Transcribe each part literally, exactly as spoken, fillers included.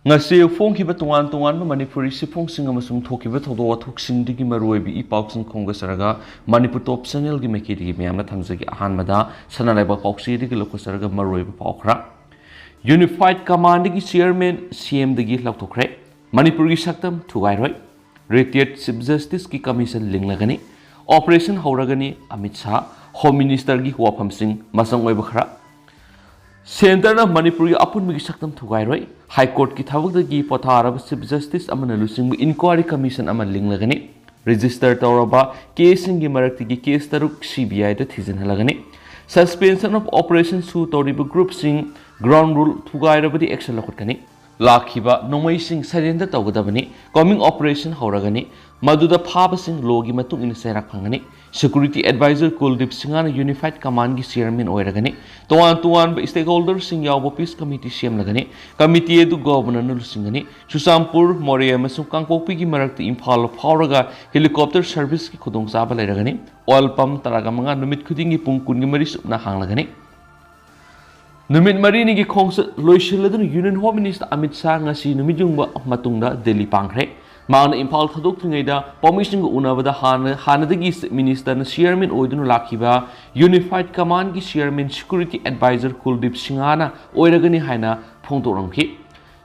ꯉꯁꯤ ꯐꯣꯡꯈꯤꯕ ꯇꯣꯉꯥꯟ ꯇꯣꯉꯥꯟꯕ ꯃꯅꯤꯄꯨꯔꯤ ꯁꯤꯐꯣꯡꯁꯤꯡ ꯑꯃꯁꯨꯡ ꯊꯣꯛꯈꯤꯕ ꯊꯧꯗꯣꯛ ꯋꯥꯊꯣꯛꯁꯤꯡꯗꯨꯒꯤ ꯃꯔꯨꯑꯣꯏꯕ ꯏ ꯄꯥꯎꯁꯤꯡ ꯈꯣꯝꯒꯠꯆꯔꯒ ꯃꯅꯤꯄꯨꯔ ꯇꯣꯞ ꯆꯦꯅꯦꯜꯒꯤ ꯃꯥꯏꯀꯩꯗꯒꯤ ꯃꯌꯥꯝꯅ ꯊꯝꯖꯒꯦ꯫ ꯑꯍꯥꯟꯕꯗ ꯁꯅꯥ ꯂꯩꯕꯥꯛ ꯄꯥꯎꯆꯦꯗꯒꯤ ꯂꯧꯈꯠꯆꯔꯒ ꯃꯔꯨꯑꯣꯏꯕ ꯄꯥꯎ ꯈꯔ꯫ ꯌꯨꯅꯤꯐꯥꯏꯠ ꯀꯃꯥꯟꯗꯒꯤ ꯆꯤꯌꯔꯃꯦꯟ ꯁꯤ ꯑꯦꯝꯗꯒꯤ ꯂꯧꯊꯣꯛꯈ꯭ꯔꯦ꯫ ꯃꯅꯤꯄꯨꯔꯒꯤ ꯁꯛꯇꯝ ꯊꯨꯒꯥꯏꯔꯣꯏ꯫ ꯔꯤꯇꯌꯔꯗ ꯆꯤꯐ ꯖꯁꯇꯤꯁꯀꯤ ꯀꯃꯤꯁꯟ ꯂꯤꯡꯂꯒꯅꯤ꯫ ꯑꯣꯄꯔꯦꯁꯟ ꯍꯧꯔꯒꯅꯤ꯫ ꯑꯃꯤꯠ ꯁꯥꯍ꯫ ꯍꯣꯝ ꯃꯤꯅꯤꯁꯇꯔꯒꯤ ꯋꯥꯐꯝꯁꯤꯡ ꯃꯆꯪ ꯑꯣꯏꯕ ꯈꯔ꯫ ꯁꯦꯟꯇꯔꯅ ꯃꯅꯤꯄꯨꯔꯒꯤ ꯑꯄꯨꯟꯕꯒꯤ ꯁꯛꯇꯝ ꯊꯨꯒꯥꯏꯔꯣꯏ꯫ ꯍꯥꯏ ꯀꯣꯔꯠꯀꯤ ꯊꯕꯛꯇꯒꯤ ꯄꯣꯊꯥꯔꯕ ꯆꯤꯐ ꯖꯁꯇꯤꯁ ꯑꯃꯅ ꯂꯨꯆꯤꯡꯕ ꯏꯟꯀ꯭ꯋꯥꯔꯤ ꯀꯃꯤꯁꯟ ꯑꯃ ꯂꯤꯡꯂꯒꯅꯤ꯫ ꯔꯦꯖꯤꯁꯇꯔ ꯇꯧꯔꯕ ꯀꯦꯁꯁꯤꯡꯒꯤ ꯃꯔꯛꯇꯒꯤ ꯀꯦꯁ ꯇꯔꯨꯛ ꯁꯤ ꯕꯤ ꯑꯥꯏꯗ ꯊꯤꯖꯤꯟꯍꯜꯂꯒꯅꯤ꯫ Suspension of Operation ꯁꯨ ꯇꯧꯔꯤꯕ ꯒ꯭ꯔꯨꯞꯁꯤꯡ, ꯒ꯭ꯔꯥꯎꯟ ꯔꯨꯜ ꯊꯨꯒꯥꯏꯔꯕꯗꯤ ꯑꯦꯛꯁꯟ ꯂꯧꯈꯠꯀꯅꯤ꯫ ꯂꯥꯛꯈꯤꯕ ꯅꯣꯡꯃꯩꯁꯤꯡ ꯁꯔꯦꯟꯗꯔ ꯇꯧꯒꯗꯕꯅꯤ꯫ ꯀꯣꯃꯤꯡ ꯑꯣꯄꯔꯦꯁꯟ ꯍꯧꯔꯒꯅꯤ꯫ ꯃꯗꯨꯗ ꯐꯥꯕꯁꯤꯡ ꯂꯣꯒꯤ ꯃꯇꯨꯡ ꯏꯟꯅ ꯆꯩꯔꯥꯛ ꯐꯪꯒꯅꯤ꯫ ꯁꯦꯀ꯭ꯌꯨꯔꯤꯇꯤ ꯑꯦꯗꯚꯥꯏꯖꯔ ꯀꯨꯜꯗꯤꯞ ꯁꯤꯡꯍꯅ ꯌꯨꯅꯤꯐꯥꯏꯠ ꯀꯃꯥꯟꯒꯤ ꯆꯤꯌꯔꯃꯦꯟ ꯑꯣꯏꯔꯒꯅꯤ꯫ ꯇꯣꯉꯥꯟ ꯇꯣꯉꯥꯟꯕ ꯁ꯭ꯇꯦꯛꯍꯣꯜꯗꯔꯁꯤꯡ ꯌꯥꯎꯕ ꯄꯤꯁ ꯀꯃꯤꯇꯤ ꯁꯦꯝꯂꯒꯅꯤ꯫ ꯀꯃꯤꯇꯤ ꯑꯗꯨ ꯒꯣꯚꯔꯅꯔꯅ ꯂꯨꯆꯤꯡꯒꯅꯤ꯫ ꯆꯨꯔꯆꯥꯟꯄꯨꯔ, ꯃꯣꯔꯦ ꯑꯃꯁꯨꯡ ꯀꯥꯡꯄꯣꯛꯄꯤꯒꯤ ꯃꯔꯛꯇ ꯏꯝꯐꯥꯜ ꯐꯥꯎꯔꯒ ꯍꯦꯂꯤꯀꯣꯞꯇꯔ ꯁꯔꯚꯤꯁꯀꯤ ꯈꯨꯗꯣꯡꯆꯥꯕ ꯂꯩꯔꯒꯅꯤ꯫ ꯑꯣꯏꯜ ꯄꯝꯞ ꯇꯔꯥꯒ ꯃꯉꯥ ꯅꯨꯃꯤꯠ ꯈꯨꯗꯤꯡꯒꯤ ꯄꯨꯡ ꯀꯨꯟꯒ ꯃꯔꯤ ꯆꯨꯞꯅ ꯍꯥꯡꯂꯒꯅꯤ꯫ ꯅꯨꯃꯤꯠ ꯃꯔꯤꯅꯤꯒꯤ ꯈꯣꯡꯆꯠ ꯂꯣꯏꯁꯤꯜꯂꯗꯨꯅ union home minister Amit Shah ꯉꯁꯤ ꯅꯨꯃꯤꯠ ꯌꯨꯡꯕ ꯃꯇꯨꯡꯗ ꯗꯦꯜꯂꯤ ꯄꯥꯡꯈ꯭ꯔꯦ꯫ ꯃꯍꯥꯛꯅ ꯏꯝꯐꯥꯜ ꯊꯥꯗꯣꯛꯇ꯭ꯔꯤꯉꯩꯗ ꯄꯥꯎꯃꯤꯁꯤꯡꯒ ꯎꯅꯕꯗ ꯍꯥꯟꯅ, ꯍꯥꯟꯅꯗꯒꯤ ꯆꯤꯐ ꯃꯤꯅꯤꯁꯇꯔꯅ ꯆꯤꯌꯔꯃꯦꯟ ꯑꯣꯏꯗꯨꯅ ꯂꯥꯛꯈꯤꯕ ꯌꯨꯅꯤꯐꯥꯏꯠ ꯀꯃꯥꯟꯒꯤ ꯆꯤꯌꯔꯃꯦꯟ ꯁꯦꯀ꯭ꯌꯨꯔꯤꯇꯤ ꯑꯦꯗꯚꯥꯏꯖꯔ ꯀꯨꯜꯗꯤꯞ ꯁꯤꯡꯍꯅ ꯑꯣꯏꯔꯒꯅꯤ ꯍꯥꯏꯅ ꯐꯣꯡꯗꯣꯛꯂꯝꯈꯤ꯫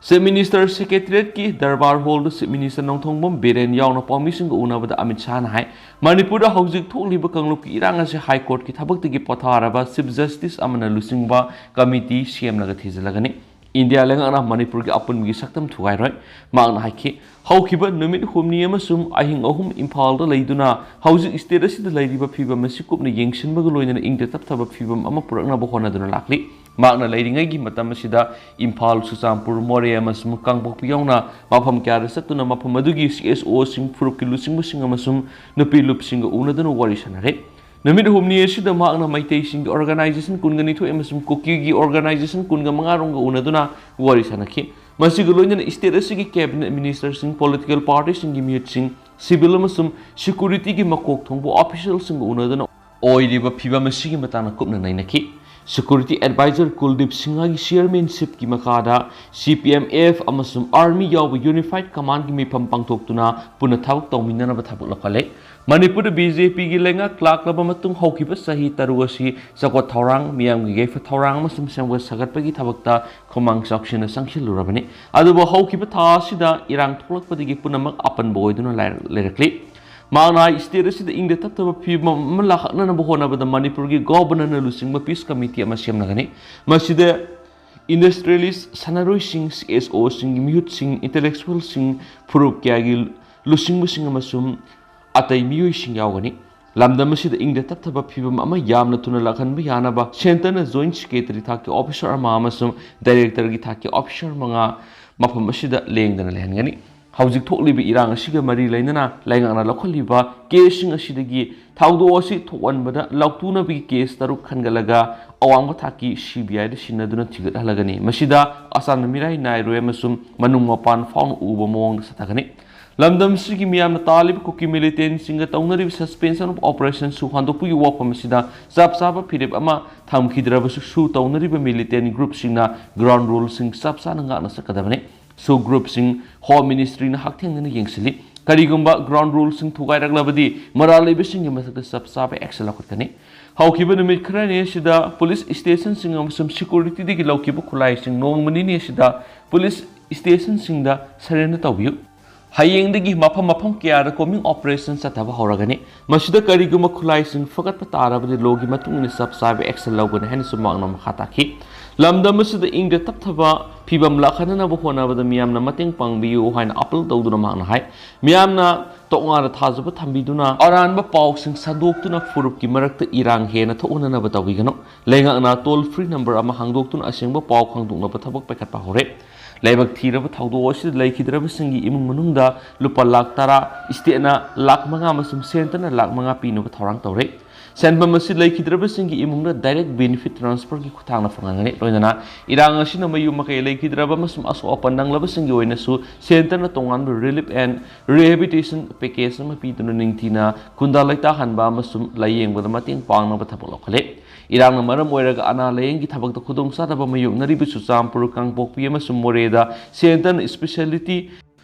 ꯆꯤꯐ ꯃꯤꯅꯤꯁꯇꯔ ꯁꯦꯀ꯭ꯔꯦꯇꯔꯤꯌꯦꯠꯀꯤ ꯗꯔꯕꯥꯔ ꯍꯣꯜꯗ ꯆꯤꯐ ꯃꯤꯅꯤꯁꯇꯔ ꯅꯣꯡꯊꯣꯡꯕꯝ ꯕꯤꯔꯦꯟ ꯌꯥꯎꯅ ꯄꯥꯎꯃꯤꯁꯤꯡꯒ ꯎꯅꯕꯗ ꯑꯃꯤꯠ ꯁꯥꯍꯅ ꯍꯥꯏ, ꯃꯅꯤꯄꯨꯔꯗ ꯍꯧꯖꯤꯛ ꯊꯣꯛꯂꯤꯕ ꯀꯥꯡꯂꯨꯞꯀꯤ ꯏꯔꯥꯡ ꯑꯁꯤ ꯍꯥꯏ ꯀꯣꯔꯠꯀꯤ ꯊꯕꯛꯇꯒꯤ ꯄꯣꯊꯥꯔꯕ ꯆꯤꯐ ꯖꯁꯇꯤꯁ ꯑꯃꯅ ꯂꯨꯆꯤꯡꯕ ꯀꯃꯤꯇꯤ ꯁꯦꯝꯂꯒ ꯊꯤꯖꯤꯜꯂꯒꯅꯤ꯫ ꯏꯟꯗꯤꯌꯥ ꯂꯩꯉꯥꯛꯅ ꯃꯅꯤꯄꯨꯔꯒꯤ ꯑꯄꯨꯟꯕꯒꯤ ꯁꯛꯇꯝ ꯊꯨꯒꯥꯏꯔꯣꯏ꯫ ꯃꯍꯥꯛꯅ ꯍꯥꯏꯈꯤ, ꯍꯧꯈꯤꯕ ꯅꯨꯃꯤꯠ ꯍꯨꯝꯅꯤ ꯑꯃꯁꯨꯡ ꯑꯍꯤꯡ ꯑꯍꯨꯝ ꯏꯝꯐꯥꯜꯗ ꯂꯩꯗꯨꯅ ꯍꯧꯖꯤꯛ ꯁ꯭ꯇꯦꯠ ꯑꯁꯤꯗ ꯂꯩꯔꯤꯕ ꯐꯤꯕꯝ ꯑꯁꯤ ꯀꯨꯞꯅ ꯌꯦꯡꯁꯤꯟꯕꯒ ꯂꯣꯏꯅꯅ ꯏꯪꯗ ꯇꯞꯊꯕ ꯐꯤꯕꯝ ꯑꯃ ꯄꯨꯔꯛꯅꯕ ꯍꯣꯠꯅꯗꯨꯅ ꯂꯥꯛꯂꯤ꯫ ꯃꯍꯥꯛꯅ ꯂꯩꯔꯤꯉꯩꯒꯤ ꯃꯇꯝ ꯑꯁꯤꯗ ꯏꯝꯐꯥꯜ, ꯆꯨꯔꯆꯥꯟꯄꯨꯔ, ꯃꯣꯔꯦ ꯑꯃꯁꯨꯡ ꯀꯥꯡꯄꯣꯛꯄꯤ ꯌꯥꯎꯅ ꯃꯐꯝ ꯀꯌꯥꯗ ꯆꯠꯇꯨꯅ ꯃꯐꯝ ꯑꯗꯨꯒꯤ ꯁꯤ ꯑꯦꯁ ꯑꯣꯁꯤꯡ, ꯐꯨꯔꯨꯞꯀꯤ ꯂꯨꯆꯤꯡꯕꯁꯤꯡ ꯑꯃꯁꯨꯡ ꯅꯨꯄꯤ ꯂꯨꯞꯁꯤꯡꯒ ꯎꯅꯗꯨꯅ ꯋꯥꯔꯤ ꯁꯥꯟꯅꯔꯦ꯫ ꯅꯨꯃꯤꯠ ꯍꯨꯝꯅꯤ ꯑꯁꯤꯗ ꯃꯍꯥꯛꯅ ꯃꯩꯇꯩꯁꯤꯡꯒꯤ ꯑꯣꯔꯒꯅꯥꯏꯖꯦꯁꯟ ꯀꯨꯟꯒ ꯅꯤꯊꯣꯏ ꯑꯃꯁꯨꯡ ꯀꯨꯀꯤꯒꯤ ꯑꯣꯔꯒꯅꯥꯏꯖꯦꯁꯟ ꯀꯨꯟꯒ ꯃꯉꯥꯔꯣꯝꯒ ꯎꯅꯗꯨꯅ ꯋꯥꯔꯤ ꯁꯥꯟꯅꯈꯤ꯫ ꯃꯁꯤꯒ ꯂꯣꯏꯅꯅ ꯁ꯭ꯇꯦꯠ ꯑꯁꯤꯒꯤ ꯀꯦꯕꯤꯅꯦꯠ ꯃꯤꯅꯤꯁꯇꯔꯁꯤꯡ, ꯄꯣꯂꯤꯇꯤꯀꯦꯜ ꯄꯥꯔꯇꯤꯁꯤꯡꯒꯤ ꯃꯤꯍꯨꯠꯁꯤꯡ, ꯁꯤꯚꯤꯜ ꯑꯃꯁꯨꯡ ꯁꯦꯀ꯭ꯌꯨꯔꯤꯇꯤꯒꯤ ꯃꯀꯣꯛ ꯊꯣꯡꯕ ꯑꯣꯐꯤꯁꯤꯌꯦꯜꯁꯤꯡꯒ ꯎꯅꯗꯨꯅ ꯑꯣꯏꯔꯤꯕ ꯐꯤꯕꯝ ꯑꯁꯤꯒꯤ ꯃꯇꯥꯡꯗ ꯀꯨꯞꯅ ꯅꯩꯅꯈꯤ꯫ Security Advisor ꯀꯨꯜꯗꯤꯞ ꯁꯤꯡꯍꯒꯤ ꯆꯤꯌꯔꯃꯦꯟꯁꯤꯞꯀꯤ ꯃꯈꯥꯗ ꯁꯤ ꯄꯤ ꯑꯦꯝ ꯑꯦꯐ ꯑꯃꯁꯨꯡ ꯑꯥꯔꯃꯤ ꯌꯥꯎꯕ ꯌꯨꯅꯤꯐꯥꯏꯗ ꯀꯃꯥꯟꯒꯤ ꯃꯤꯐꯝ ꯄꯥꯡꯊꯣꯛꯇꯨꯅ ꯄꯨꯟꯅ ꯊꯕꯛ ꯇꯧꯃꯤꯟꯅꯅꯕ ꯊꯕꯛ ꯂꯧꯈꯠꯂꯦ꯫ ꯃꯅꯤꯄꯨꯔꯗ ꯕꯤ ꯖꯦ ꯄꯤꯒꯤ ꯂꯩꯉꯥꯛ ꯂꯥꯛꯂꯕ ꯃꯇꯨꯡ ꯍꯧꯈꯤꯕ ꯆꯍꯤ ꯇꯔꯨꯛ ꯑꯁꯤ ꯆꯥꯎꯈꯠ ꯊꯧꯔꯥꯡ, ꯃꯤꯌꯥꯝꯒꯤ ꯌꯥꯏꯐ ꯊꯧꯔꯥꯡ ꯑꯃꯁꯨꯡ ꯁꯦꯝꯒꯠ ꯁꯥꯒꯠꯄꯒꯤ ꯊꯕꯛꯇ ꯈꯨꯃꯥꯡ ꯆꯥꯎꯁꯤꯟꯅ ꯆꯪꯁꯤꯜꯂꯨꯔꯕꯅꯤ꯫ ꯑꯗꯨꯕꯨ ꯍꯧꯈꯤꯕ ꯊꯥ ꯑꯁꯤꯗ ꯏꯔꯥꯡ ꯊꯣꯛꯂꯛꯄꯗꯒꯤ ꯄꯨꯝꯅꯃꯛ ꯑꯄꯟꯕ ꯑꯣꯏꯗꯨꯅ ꯂꯩꯔꯛꯂꯤ꯫ ꯃꯍꯥꯛꯅ ꯍꯥꯏ, ꯁ꯭ꯇꯦꯠ ꯑꯁꯤꯗ ꯏꯪꯗ ꯇꯞꯇꯕ ꯐꯤꯕꯝ ꯑꯃ ꯂꯥꯛꯍꯟꯅꯕ ꯍꯣꯠꯅꯕꯗ ꯃꯅꯤꯄꯨꯔꯒꯤ ꯒꯣꯚꯔꯅꯔꯅ ꯂꯨꯆꯤꯡꯕ ꯄꯤꯁ ꯀꯃꯤꯇꯤ ꯑꯃ ꯁꯦꯝꯂꯒꯅꯤ꯫ ꯃꯁꯤꯗ ꯏꯟꯗꯁꯇ꯭ꯔꯤꯌꯦꯂꯤꯁ, ꯁꯥꯟꯅꯔꯣꯏꯁꯤꯡ, ꯁꯤ ꯑꯦꯁ ꯑꯣꯁꯤꯡ, ꯃꯤꯍꯨꯠꯁꯤꯡ, ꯏꯟꯇꯦꯂꯦꯛꯆꯨꯋꯦꯜꯁꯤꯡ, ꯐꯨꯔꯨꯞ ꯀꯌꯥꯒꯤ ꯂꯨꯆꯤꯡꯕꯁꯤꯡ ꯑꯃꯁꯨꯡ ꯑꯇꯩ ꯃꯤꯑꯣꯏꯁꯤꯡ ꯌꯥꯎꯒꯅꯤ꯫ ꯂꯝꯗꯝ ꯑꯁꯤꯗ ꯏꯪꯗ ꯇꯞꯊꯕ ꯐꯤꯕꯝ ꯑꯃ ꯌꯥꯝꯅ ꯊꯨꯅ ꯂꯥꯛꯍꯟꯕ ꯌꯥꯅꯕ ꯁꯦꯟꯇꯔꯅ ꯖꯣꯏꯟꯠ ꯁꯦꯀ꯭ꯔꯦꯇꯔꯤ ꯊꯥꯛꯀꯤ ꯑꯣꯐꯤꯁꯥꯔ ꯑꯃ ꯑꯃꯁꯨꯡ ꯗꯥꯏꯔꯦꯛꯇꯔꯒꯤ ꯊꯥꯛꯀꯤ ꯑꯣꯐꯤꯁꯥꯔ ꯃꯉꯥ ꯃꯐꯝ ꯑꯁꯤꯗ ꯂꯦꯡꯗꯅ ꯂꯩꯍꯟꯒꯅꯤ꯫ ꯍꯧꯖꯤꯛ ꯊꯣꯛꯂꯤꯕ ꯏꯔꯥꯡ ꯑꯁꯤꯒ ꯃꯔꯤ ꯂꯩꯅꯅ ꯂꯩꯉꯥꯛꯅ ꯂꯧꯈꯠꯂꯤꯕ ꯀꯦꯁꯁꯤꯡ ꯑꯁꯤꯗꯒꯤ ꯊꯧꯗꯣꯛ ꯑꯁꯤ ꯊꯣꯛꯍꯟꯕꯗ ꯂꯥꯎꯊꯣꯛꯅꯕꯒꯤ ꯀꯦꯁ ꯇꯔꯨꯛ ꯈꯟꯒꯠꯂꯒ ꯑꯋꯥꯡꯕ ꯊꯥꯛꯀꯤ ꯁꯤ ꯕꯤ ꯑꯥꯏꯗ ꯁꯤꯟꯅꯗꯨꯅ ꯊꯤꯒꯠꯍꯜꯂꯒꯅꯤ꯫ ꯃꯁꯤꯗ ꯑꯆꯥꯟꯕ ꯃꯤꯔꯥꯏ ꯅꯥꯏꯔꯣꯏ ꯑꯃꯁꯨꯡ ꯃꯅꯨꯡ ꯃꯄꯥꯟ ꯐꯥꯎꯅ ꯎꯕ ꯃꯑꯣꯡꯗ ꯆꯠꯊꯒꯅꯤ꯫ ꯂꯝꯗꯝꯁꯤꯒꯤ ꯃꯤꯌꯥꯝꯅ ꯇꯥꯜꯂꯤꯕ ꯀꯨꯀꯤ ꯃꯤꯂꯤꯇꯦꯟꯁꯤꯡꯒ ꯇꯧꯅꯔꯤꯕ suspension of operations ꯁꯨ ꯍꯟꯗꯣꯛꯄꯒꯤ ꯋꯥꯐꯝ ꯑꯁꯤꯗ ꯆꯞ ꯆꯥꯕ ꯐꯤꯔꯦꯞ ꯑꯃ ꯊꯝꯈꯤꯗ꯭ꯔꯕꯁꯨ, ꯁꯨ ꯇꯧꯅꯔꯤꯕ ꯃꯤꯂꯤꯇꯦꯟ ꯒ꯭ꯔꯨꯞꯁꯤꯡꯅ ꯒ꯭ꯔꯥꯎꯟ ꯔꯨꯜꯁꯤꯡ ꯆꯞ ꯆꯥꯅ ꯉꯥꯛꯅ ꯆꯠꯀꯗꯕꯅꯤ꯫ ꯁꯨ ꯒ꯭ꯔꯨꯞꯁꯤꯡ ꯍꯣꯝ ꯃꯤꯅꯤꯁꯇ꯭ꯔꯤꯅ ꯍꯛꯊꯦꯡꯅꯅ ꯌꯦꯡꯁꯤꯜꯂꯤ꯫ ꯀꯔꯤꯒꯨꯝꯕ ꯒ꯭ꯔꯥꯎꯟ ꯔꯨꯜꯁꯤꯡ ꯊꯨꯒꯥꯏꯔꯛꯂꯕꯗꯤ ꯃꯔꯥꯜ ꯂꯩꯕꯁꯤꯡꯒꯤ ꯃꯊꯛꯇ ꯆꯞ ꯆꯥꯕ action ꯂꯧꯈꯠꯀꯅꯤ꯫ ꯍꯧꯈꯤꯕ ꯅꯨꯃꯤꯠ ꯈꯔꯅꯤ ꯑꯁꯤꯗ ꯄꯨꯂꯤꯁ ꯁ꯭ꯇꯦꯁꯟꯁꯤꯡ ꯑꯃꯁꯨꯡ ꯁꯦꯀ꯭ꯌꯨꯔꯤꯇꯤꯗꯒꯤ ꯂꯧꯈꯤꯕ ꯈꯨꯠꯂꯥꯏꯁꯤꯡ ꯅꯣꯡꯃ ꯅꯤꯅꯤ ꯑꯁꯤꯗ ꯄꯨꯂꯤꯁ ꯁ꯭ꯇꯦꯁꯟꯁꯤꯡꯗ surrender ꯇꯧꯕꯤꯌꯨ꯫ ꯍꯌꯦꯡꯗꯒꯤ ꯃꯐꯝ ꯃꯐꯝ ꯀꯌꯥꯗ combing operation ꯆꯠꯊꯕ ꯍꯧꯔꯒꯅꯤ꯫ ꯃꯁꯤꯗ ꯀꯔꯤꯒꯨꯝꯕ ꯈꯨꯠꯂꯥꯏꯁꯤꯡ ꯐꯒꯠꯄ ꯇꯥꯔꯕꯗꯤ ꯂꯣꯒꯤ ꯃꯇꯨꯡ ꯏꯟꯅ ꯆꯞ ꯆꯥꯕ action ꯂꯧꯒꯅꯤ ꯍꯥꯏꯅꯁꯨ ꯃꯍꯥꯛꯅ ꯃꯈꯥ ꯇꯥꯈꯤ꯫ ꯂꯝꯗꯝ ꯑꯁꯤꯗ ꯏꯪꯗ ꯇꯞꯊꯕ ꯐꯤꯕꯝ ꯂꯥꯛꯍꯟꯅꯕ ꯍꯣꯠꯅꯕꯗ ꯃꯤꯌꯥꯝꯅ ꯃꯇꯦꯡ ꯄꯥꯡꯕꯤꯌꯨ ꯍꯥꯏꯅ appeal ꯇꯧꯗꯨꯅ ꯃꯍꯥꯛꯅ ꯍꯥꯏ, ꯃꯤꯌꯥꯝꯅ ꯇꯣꯉꯥꯟꯅ ꯊꯥꯖꯕ ꯊꯝꯕꯤꯗꯨꯅ ꯑꯔꯥꯟꯕ ꯄꯥꯎꯁꯤꯡ ꯁꯟꯗꯣꯛꯇꯨꯅ ꯐꯨꯔꯨꯞꯀꯤ ꯃꯔꯛꯇ ꯏꯔꯥꯡ ꯍꯦꯟꯅ ꯊꯣꯛꯍꯟꯅꯅꯕ ꯇꯧꯕꯤꯒꯅꯨ꯫ ꯂꯩꯉꯥꯛꯅ toll free number ꯑꯃ ꯍꯥꯡꯗꯣꯛꯇꯨꯅ ꯑꯁꯦꯡꯕ ꯄꯥꯎ ꯈꯪꯗꯣꯛꯅꯕ ꯊꯕꯛ ꯄꯥꯏꯈꯠꯄ ꯍꯧꯔꯦ꯫ ꯂꯥꯏꯕꯛ ꯊꯤꯔꯕ ꯊꯧꯗꯣꯛ ꯑꯁꯤꯗ ꯂꯩꯈꯤꯗ꯭ꯔꯕꯁꯤꯡꯒꯤ ꯏꯃꯨꯡ ꯃꯅꯨꯡꯗ ꯂꯨꯄꯥ ꯂꯥꯈ ꯇꯔꯥ, ꯁ꯭ꯇꯦꯠꯅ ꯂꯥꯈ ꯃꯉꯥ ꯑꯃꯁꯨꯡ ꯁꯦꯟꯇꯔꯅ ꯂꯥꯈ ꯃꯉꯥ ꯄꯤꯅꯕ ꯊꯧꯔꯥꯡ ꯇꯧꯔꯦ꯫ ꯁꯦꯟꯐꯝ ꯑꯁꯤ ꯂꯩꯈꯤꯗ꯭ꯔꯕꯁꯤꯡꯒꯤ ꯏꯃꯨꯡꯗ direct benefit transfer ꯒꯤ ꯈꯨꯠꯊꯥꯡꯗ ꯐꯪꯍꯟꯒꯅꯤ꯫ ꯂꯣꯏꯅꯅ ꯏꯔꯥꯡ ꯑꯁꯤꯅ ꯃꯌꯨꯝ ꯃꯀꯩ ꯂꯩꯈꯤꯗ꯭ꯔꯕ ꯑꯃꯁꯨꯡ ꯑꯁꯣꯛ ꯑꯄꯟ ꯅꯪꯂꯕꯁꯤꯡꯒꯤ ꯑꯣꯏꯅꯁꯨ ꯁꯦꯟꯇꯔꯅ ꯇꯣꯉꯥꯟꯕ relief and rehabilitation package ꯑꯃ ꯄꯤꯗꯨꯅ ꯅꯤꯡꯊꯤꯅ ꯈꯨꯟꯗꯥ ꯂꯩꯇꯥꯍꯟꯕ ꯑꯃꯁꯨꯡ ꯂꯥꯌꯦꯡꯕꯗ ꯃꯇꯦꯡ ꯄꯥꯡꯅꯕ ꯊꯕꯛ ꯂꯧꯈꯠꯂꯦ꯫ ꯏꯔꯥꯡꯅ ꯃꯔꯝ ꯑꯣꯏꯔꯒ ꯑꯅꯥ ꯂꯥꯌꯦꯡꯒꯤ ꯊꯕꯛꯇ ꯈꯨꯗꯣꯡꯆꯥꯗꯕ ꯃꯥꯌꯣꯛꯅꯔꯤꯕ ꯆꯨꯔꯆꯥꯟꯄꯨꯔ, ꯀꯥꯡꯄꯣꯛꯄꯤ ꯑꯃꯁꯨꯡ ꯃꯣꯔꯦꯗ centreꯅ speciality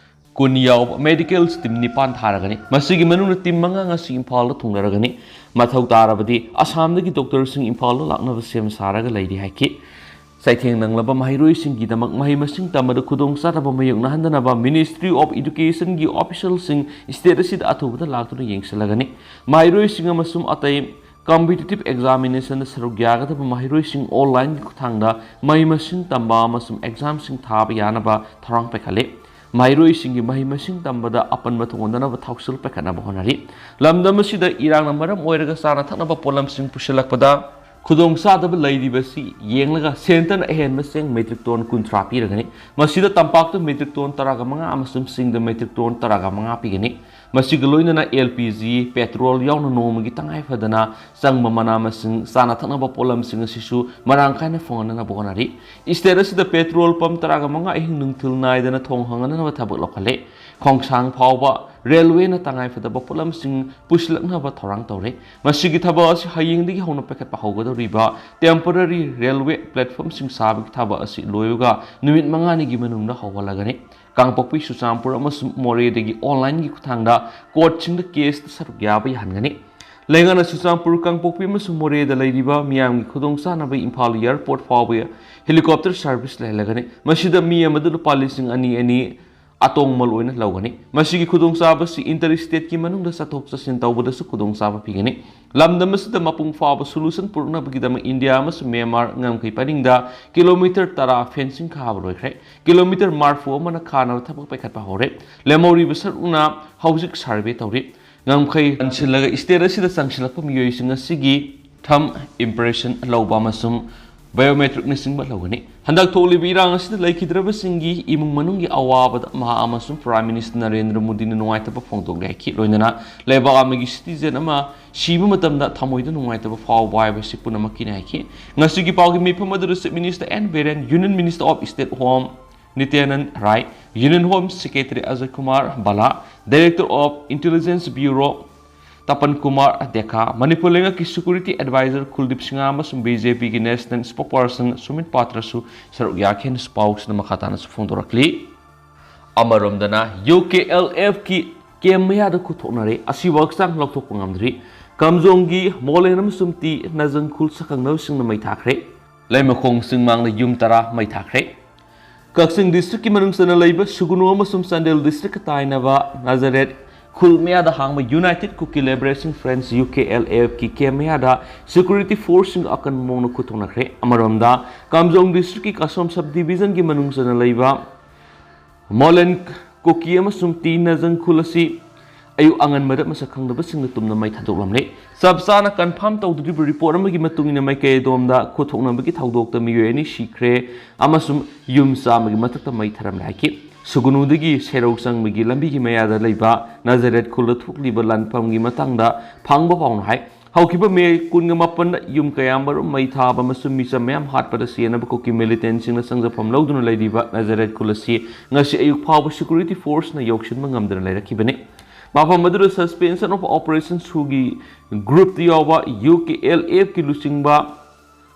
ꯀꯨꯟ ꯌꯥꯎꯕ medical team ꯅꯤꯄꯥꯟ ꯊꯥꯔꯒꯅꯤ꯫ ꯃꯁꯤꯒꯤ ꯃꯅꯨꯡꯗ team ꯃꯉꯥ ꯉꯁꯤ ꯏꯝꯐꯥꯜꯗ ꯊꯨꯡꯂꯔꯒꯅꯤ꯫ ꯃꯊꯧ ꯇꯥꯔꯕꯗꯤ ꯑꯁꯥꯝꯗꯒꯤ doctorꯁꯤꯡ ꯏꯝꯐꯥꯜꯗ ꯂꯥꯛꯅꯕ ꯁꯦꯝ ꯁꯥꯔꯒ ꯂꯩꯔꯤ ꯍꯥꯏꯈꯤ꯫ ꯆꯩꯊꯦꯡ ꯅꯪꯂꯕ ꯃꯍꯩꯔꯣꯏꯁꯤꯡꯒꯤꯗꯃꯛ ꯃꯍꯩ ꯃꯁꯤꯡ ꯇꯝꯕꯗ ꯈꯨꯗꯣꯡꯆꯥꯗꯕ ꯃꯥꯌꯣꯛꯅꯍꯟꯗꯅꯕ Ministry of Educationꯒꯤ officialꯁꯤꯡ state ꯑꯁꯤꯗ ꯑꯊꯨꯕꯗ ꯂꯥꯛꯇꯨꯅ ꯌꯦꯡꯁꯤꯜꯂꯒꯅꯤ꯫ ꯃꯍꯩꯔꯣꯏꯁꯤꯡ ꯑꯃꯁꯨꯡ ꯑꯇꯩ competitive examinationꯗ ꯁꯔꯨꯛ ꯌꯥꯒꯗꯕ ꯃꯍꯩꯔꯣꯏꯁꯤꯡ onlineꯒꯤ ꯈꯨꯠꯊꯥꯡꯗ ꯃꯍꯩ ꯃꯁꯤꯡ ꯇꯝꯕ ꯑꯃꯁꯨꯡ examꯁꯤꯡ ꯊꯥꯕ ꯌꯥꯅꯕ ꯊꯧꯔꯥꯡ ꯄꯥꯏꯈꯠꯂꯤ꯫ ꯃꯍꯩꯔꯣꯏꯁꯤꯡꯒꯤ ꯃꯍꯩ ꯃꯁꯤꯡ ꯇꯝꯕꯗ ꯑꯄꯟꯕ ꯊꯣꯛꯍꯟꯗꯅꯕ ꯊꯧꯁꯤꯜ ꯄꯥꯏꯈꯠꯅꯕ ꯍꯣꯠꯅꯔꯤ꯫ ꯂꯝꯗꯝ ꯑꯁꯤꯗ ꯏꯔꯥꯡꯅ ꯃꯔꯝ ꯑꯣꯏꯔꯒ ꯆꯥꯅ ꯊꯛꯅꯕ ꯄꯣꯠꯂꯝꯁꯤꯡ ꯄꯨꯁꯤꯜꯂꯛꯄꯗ ꯈꯨꯗꯣꯡꯆꯥꯗꯕ ꯂꯩꯔꯤꯕꯁꯤ ꯌꯦꯡꯂꯒ centreꯅ ꯑꯍꯦꯟꯕ ꯆꯦꯡ metric ton ꯀꯨꯟꯊ꯭ꯔꯥ ꯄꯤꯔꯒꯅꯤ꯫ ꯃꯁꯤꯗ ꯇꯝꯄꯥꯛꯇ metric ton ꯇꯔꯥꯒ ꯃꯉꯥ ꯑꯃꯁꯨꯡ ꯆꯤꯡꯗ metric ton ꯇꯔꯥꯒ ꯃꯉꯥ ꯄꯤꯒꯅꯤ꯫ ꯃꯁꯤꯒ ꯂꯣꯏꯅꯅ LPG, petrol ꯌꯥꯎꯅ ꯅꯣꯡꯃꯒꯤ ꯇꯉꯥꯏ ꯐꯗꯅ ꯆꯪꯕ ꯃꯅꯥ ꯃꯁꯤꯡ, ꯆꯥꯅ ꯊꯛꯅꯕ ꯄꯣꯠꯂꯝꯁꯤꯡ ꯑꯁꯤꯁꯨ ꯃꯔꯥꯡ ꯀꯥꯏꯅ ꯐꯪꯍꯟꯅꯕ ꯍꯣꯠꯅꯔꯤ꯫ State ꯑꯁꯤꯗ petrol pump ꯇꯔꯥꯒ ꯃꯉꯥ ꯑꯍꯤꯡ ꯅꯨꯡꯊꯤꯜ ꯅꯥꯏꯗꯅ ꯊꯣꯡ ꯍꯥꯡꯍꯟꯅꯕ ꯊꯕꯛ ꯂꯧꯈꯠꯂꯦ꯫ ꯈꯣꯡꯁꯥꯡ ꯐꯥꯎꯕ railwayꯅ ꯇꯉꯥꯏ ꯐꯗꯕ ꯄꯣꯠꯂꯝꯁꯤꯡ ꯄꯨꯁꯤꯜꯂꯛꯅꯕ ꯊꯧꯔꯥꯡ ꯇꯧꯔꯦ꯫ ꯃꯁꯤꯒꯤ ꯊꯕꯛ ꯑꯁꯤ ꯍꯌꯦꯡꯗꯒꯤ ꯍꯧꯅ ꯄꯥꯏꯈꯠꯄ ꯍꯧꯒꯗꯧꯔꯤꯕ temporary railway platformꯁꯤꯡ ꯁꯥꯕꯒꯤ ꯊꯕꯛ ꯑꯁꯤ ꯂꯣꯏꯕꯒ ꯅꯨꯃꯤꯠ ꯃꯉꯥꯅꯤꯒꯤ ꯃꯅꯨꯡꯗ ꯍꯧꯍꯜꯂꯒꯅꯤ꯫ ꯀꯥꯡꯄꯣꯛꯄꯤ, ꯆꯨꯔꯆꯥꯟꯄꯨꯔ ꯑꯃꯁꯨꯡ ꯃꯣꯔꯦꯗꯒꯤ onlineꯒꯤ ꯈꯨꯠꯊꯥꯡꯗ courtꯁꯤꯡꯗ caseꯇ ꯁꯔꯨꯛ ꯌꯥꯕ ꯌꯥꯍꯟꯒꯅꯤ꯫ ꯂꯩꯉꯥꯛꯅ ꯆꯨꯔꯆꯥꯟꯄꯨꯔ, ꯀꯥꯡꯄꯣꯛꯄꯤ ꯑꯃꯁꯨꯡ ꯃꯣꯔꯦꯗ ꯂꯩꯔꯤꯕ ꯃꯤꯌꯥꯝꯒꯤ ꯈꯨꯗꯣꯡꯆꯥꯅꯕ ꯏꯝꯐꯥꯜ airport ꯐꯥꯎꯕ helicopter service ꯂꯩꯍꯜꯂꯒꯅꯤ꯫ ꯃꯁꯤꯗ ꯃꯤ ꯑꯃꯗ ꯂꯨꯄꯥ ꯂꯤꯁꯤꯡ ꯑꯅꯤ ꯑꯅꯤ ꯑꯇꯣꯡꯃꯜ ꯑꯣꯏꯅ ꯂꯧꯒꯅꯤ꯫ ꯃꯁꯤꯒꯤ ꯈꯨꯗꯣꯡꯆꯥꯕꯁꯤ interstateꯀꯤ ꯃꯅꯨꯡꯗ ꯆꯠꯊꯣꯛ ꯆꯠꯁꯤꯟ ꯇꯧꯕꯗꯁꯨ ꯈꯨꯗꯣꯡꯆꯥꯕ ꯄꯤꯒꯅꯤ꯫ ꯂꯝꯗꯝ ꯑꯁꯤꯗ ꯃꯄꯨꯡ ꯐꯥꯕ solution ꯄꯨꯔꯛꯅꯕꯒꯤꯗꯃꯛ ꯏꯟꯗꯤꯌꯥ ꯑꯃꯁꯨꯡ ꯃ꯭ꯌꯥꯟꯃꯥꯔ ꯉꯝꯈꯩ ꯄꯔꯤꯡꯗ kilometre ꯇꯔꯥ fencing ꯈꯥꯕ ꯂꯣꯏꯈ꯭ꯔꯦ꯫ Kilometre ꯃꯔꯐꯨ ꯑꯃꯅ ꯈꯥꯅꯕ ꯊꯕꯛ ꯄꯥꯏꯈꯠꯄ ꯍꯧꯔꯦ꯫ ꯂꯦꯝꯍꯧꯔꯤꯕ ꯁꯔꯨꯛꯅ ꯍꯧꯖꯤꯛ survey ꯇꯧꯔꯤ꯫ ꯉꯝꯈꯩ ꯀꯟꯁꯤꯜꯂꯒ state ꯑꯁꯤꯗ ꯆꯪꯁꯤꯜꯂꯛꯄ ꯃꯤꯑꯣꯏꯁꯤꯡ ꯑꯁꯤꯒꯤ thumb impression ꯂꯧꯕ ꯑꯃꯁꯨꯡ biometricꯅꯆꯤꯡꯕ ꯂꯧꯒꯅꯤ꯫ ꯍꯟꯗꯛ ꯊꯣꯛꯂꯤꯕ ꯏꯔꯥꯡ ꯑꯁꯤꯗ ꯂꯩꯈꯤꯗ꯭ꯔꯕꯁꯤꯡꯒꯤ ꯏꯃꯨꯡ ꯃꯅꯨꯡꯒꯤ ꯑꯋꯥꯕꯗ ꯃꯍꯥꯛ ꯑꯃꯁꯨꯡ Prime Minister ꯅꯔꯦꯟꯗ꯭ꯔ ꯃꯣꯗꯤꯅ ꯅꯨꯡꯉꯥꯏꯇꯕ ꯐꯣꯡꯗꯣꯛꯂꯦ ꯍꯥꯏꯈꯤ꯫ ꯂꯣꯏꯅꯅ ꯂꯩꯕꯥꯛ ꯑꯃꯒꯤ citizen ꯑꯃ ꯁꯤꯕ ꯃꯇꯝꯗ ꯊꯃꯣꯏꯗ ꯅꯨꯡꯉꯥꯏꯇꯕ ꯐꯥꯎꯕ ꯍꯥꯏꯕꯁꯤ ꯄꯨꯝꯅꯃꯛꯀꯤꯅꯤ ꯍꯥꯏꯈꯤ꯫ ꯉꯁꯤꯒꯤ ꯄꯥꯎꯒꯤ ꯃꯤꯐꯝ ꯑꯗꯨꯗ Chief Minister N Biren, Union Minister of State Home ꯅꯤꯇ꯭ꯌꯥꯅꯟꯗ Rai, Union Home Secretary Ajay Kumar ꯚꯜꯂꯥ, Director of Intelligence Bureau ꯇꯄꯟ Kumar ꯗꯦꯀꯥ, Manipur ꯂꯩꯉꯥꯛꯀꯤ security advisor ꯀꯨꯜꯗꯤꯞ ꯁꯤꯡꯍ ꯑꯃꯁꯨꯡ BJP ꯒꯤ national spokesperson ꯁꯨꯃꯤꯠ ꯄꯥꯇ꯭ꯔꯁꯨ ꯁꯔꯨꯛ ꯌꯥꯈꯤ ꯍꯥꯏꯅ ꯄꯥꯎꯁꯤꯅ ꯃꯈꯥ ꯇꯥꯅꯁꯨ ꯐꯣꯡꯗꯣꯔꯛꯂꯤ꯫ ꯑꯃꯔꯣꯝꯗꯅ UKLF ꯀꯤ camp ꯃꯌꯥꯗ ꯈꯨꯠꯊꯣꯛꯅꯔꯦ꯫ ꯑꯁꯤꯕꯨ ꯍꯛꯆꯥꯡ ꯂꯧꯊꯣꯛꯄ ꯉꯝꯗ꯭ꯔꯤ꯫ ꯀꯥꯝꯖꯣꯡꯒꯤ ꯃꯣꯂꯦꯟ ꯑꯃꯁꯨꯡ ꯇꯤ ꯅꯖꯪꯈꯨꯜ ꯁꯛꯈꯪꯅꯕꯁꯤꯡꯅ ꯃꯩ ꯊꯥꯈ꯭ꯔꯦ꯫ ꯂꯩꯃꯈꯣꯡ ꯆꯤꯡꯃꯥꯡꯗ ꯌꯨꯝ ꯇꯔꯥ ꯃꯩ ꯊꯥꯈ꯭ꯔꯦ꯫ ꯀꯛꯆꯤꯡ district ꯀꯤ ꯃꯅꯨꯡ ꯆꯟꯅ ꯂꯩꯕ ꯁꯨꯒꯨꯅꯨ ꯑꯃꯁꯨꯡ ꯆꯥꯟꯗꯦꯜ district ꯀ ꯇꯥꯏꯅꯕ ꯅꯥꯖꯔꯦꯠ ꯈꯨꯜ ꯃꯌꯥꯗ ꯍꯥꯡꯕ United Kuki Liberation Front, UKLF ꯀꯤ camp ꯃꯌꯥꯗ security force ꯁꯤꯡ ꯑꯀꯟꯕ ꯃꯑꯣꯡꯗ ꯈꯨꯠꯊꯣꯛꯅꯈ꯭ꯔꯦ꯫ ꯑꯃꯔꯣꯝꯗ, ꯀꯥꯝꯖꯣꯡ district ꯀꯤ ꯀꯥꯁꯣꯝ sub division ꯒꯤ ꯃꯅꯨꯡ ꯆꯟꯅ ꯂꯩꯕ ꯃꯣꯂꯦꯟ ꯀꯨꯀꯤ ꯑꯃꯁꯨꯡ ꯇꯤ ꯅꯖꯪ ꯈꯨꯜ ꯑꯁꯤ ꯑꯌꯨꯛ ꯑꯉꯟꯕꯗ ꯃꯁꯛ ꯈꯪꯗꯕꯁꯤꯡꯅ ꯇꯨꯝꯅ ꯃꯩ ꯊꯥꯗꯣꯛꯂꯝꯂꯦ꯫ ꯆꯞ ꯆꯥꯅ confirm ꯇꯧꯗ꯭ꯔꯤꯕ report ꯑꯃꯒꯤ ꯃꯇꯨꯡ ꯏꯟꯅ, ꯃꯥꯏꯀꯩ ꯑꯗꯣꯝꯗ ꯈꯨꯠꯊꯣꯛꯅꯕꯒꯤ ꯊꯧꯗꯣꯛꯇ ꯃꯤꯑꯣꯏ ꯑꯅꯤ ꯁꯤꯈ꯭ꯔꯦ ꯑꯃꯁꯨꯡ ꯌꯨꯝ ꯆꯥꯝꯃꯒꯤ ꯃꯊꯛꯇ ꯃꯩ ꯊꯥꯔꯝꯂꯦ ꯍꯥꯏꯈꯤ꯫ ꯁꯨꯒꯨꯅꯨꯗꯒꯤ ꯁꯦꯔꯧ ꯆꯪꯕꯒꯤ ꯂꯝꯕꯤꯒꯤ ꯃꯌꯥꯗ ꯂꯩꯕ ꯅꯥꯖꯔꯦꯠ ꯈꯨꯜꯗ ꯊꯣꯛꯂꯤꯕ ꯂꯥꯟꯐꯝꯒꯤ ꯃꯇꯥꯡꯗ ꯐꯪꯕ ꯄꯥꯎꯅ ꯍꯥꯏ꯫ ꯍꯧꯈꯤꯕ ꯃꯦ ꯀꯨꯟꯒ ꯃꯥꯄꯟꯗ ꯌꯨꯝ ꯀꯌꯥꯃꯔꯨꯝ ꯃꯩ ꯊꯥꯕ ꯑꯃꯁꯨꯡ ꯃꯤꯆꯝ ꯃꯌꯥꯝ ꯍꯥꯠꯄꯗ ꯆꯦꯟꯅꯕ ꯀꯨꯀꯤ militant ꯁꯤꯡꯅ ꯆꯪꯖꯐꯝ ꯂꯧꯗꯨꯅ ꯂꯩꯔꯤꯕ ꯅꯥꯖꯔꯦꯠ ꯈꯨꯜ ꯑꯁꯤ ꯉꯁꯤ ꯑꯌꯨꯛ ꯐꯥꯎꯕ security force ꯅ ꯌꯧꯁꯤꯟꯕ ꯉꯝꯗꯅ ꯂꯩꯔꯛꯈꯤꯕꯅꯤ꯫ ꯃꯐꯝ ꯑꯗꯨꯗ Suspension of Operation ꯁꯨꯒꯤ group ꯇ ꯌꯥꯎꯕ UKLF ꯀꯤ ꯂꯨꯆꯤꯡꯕ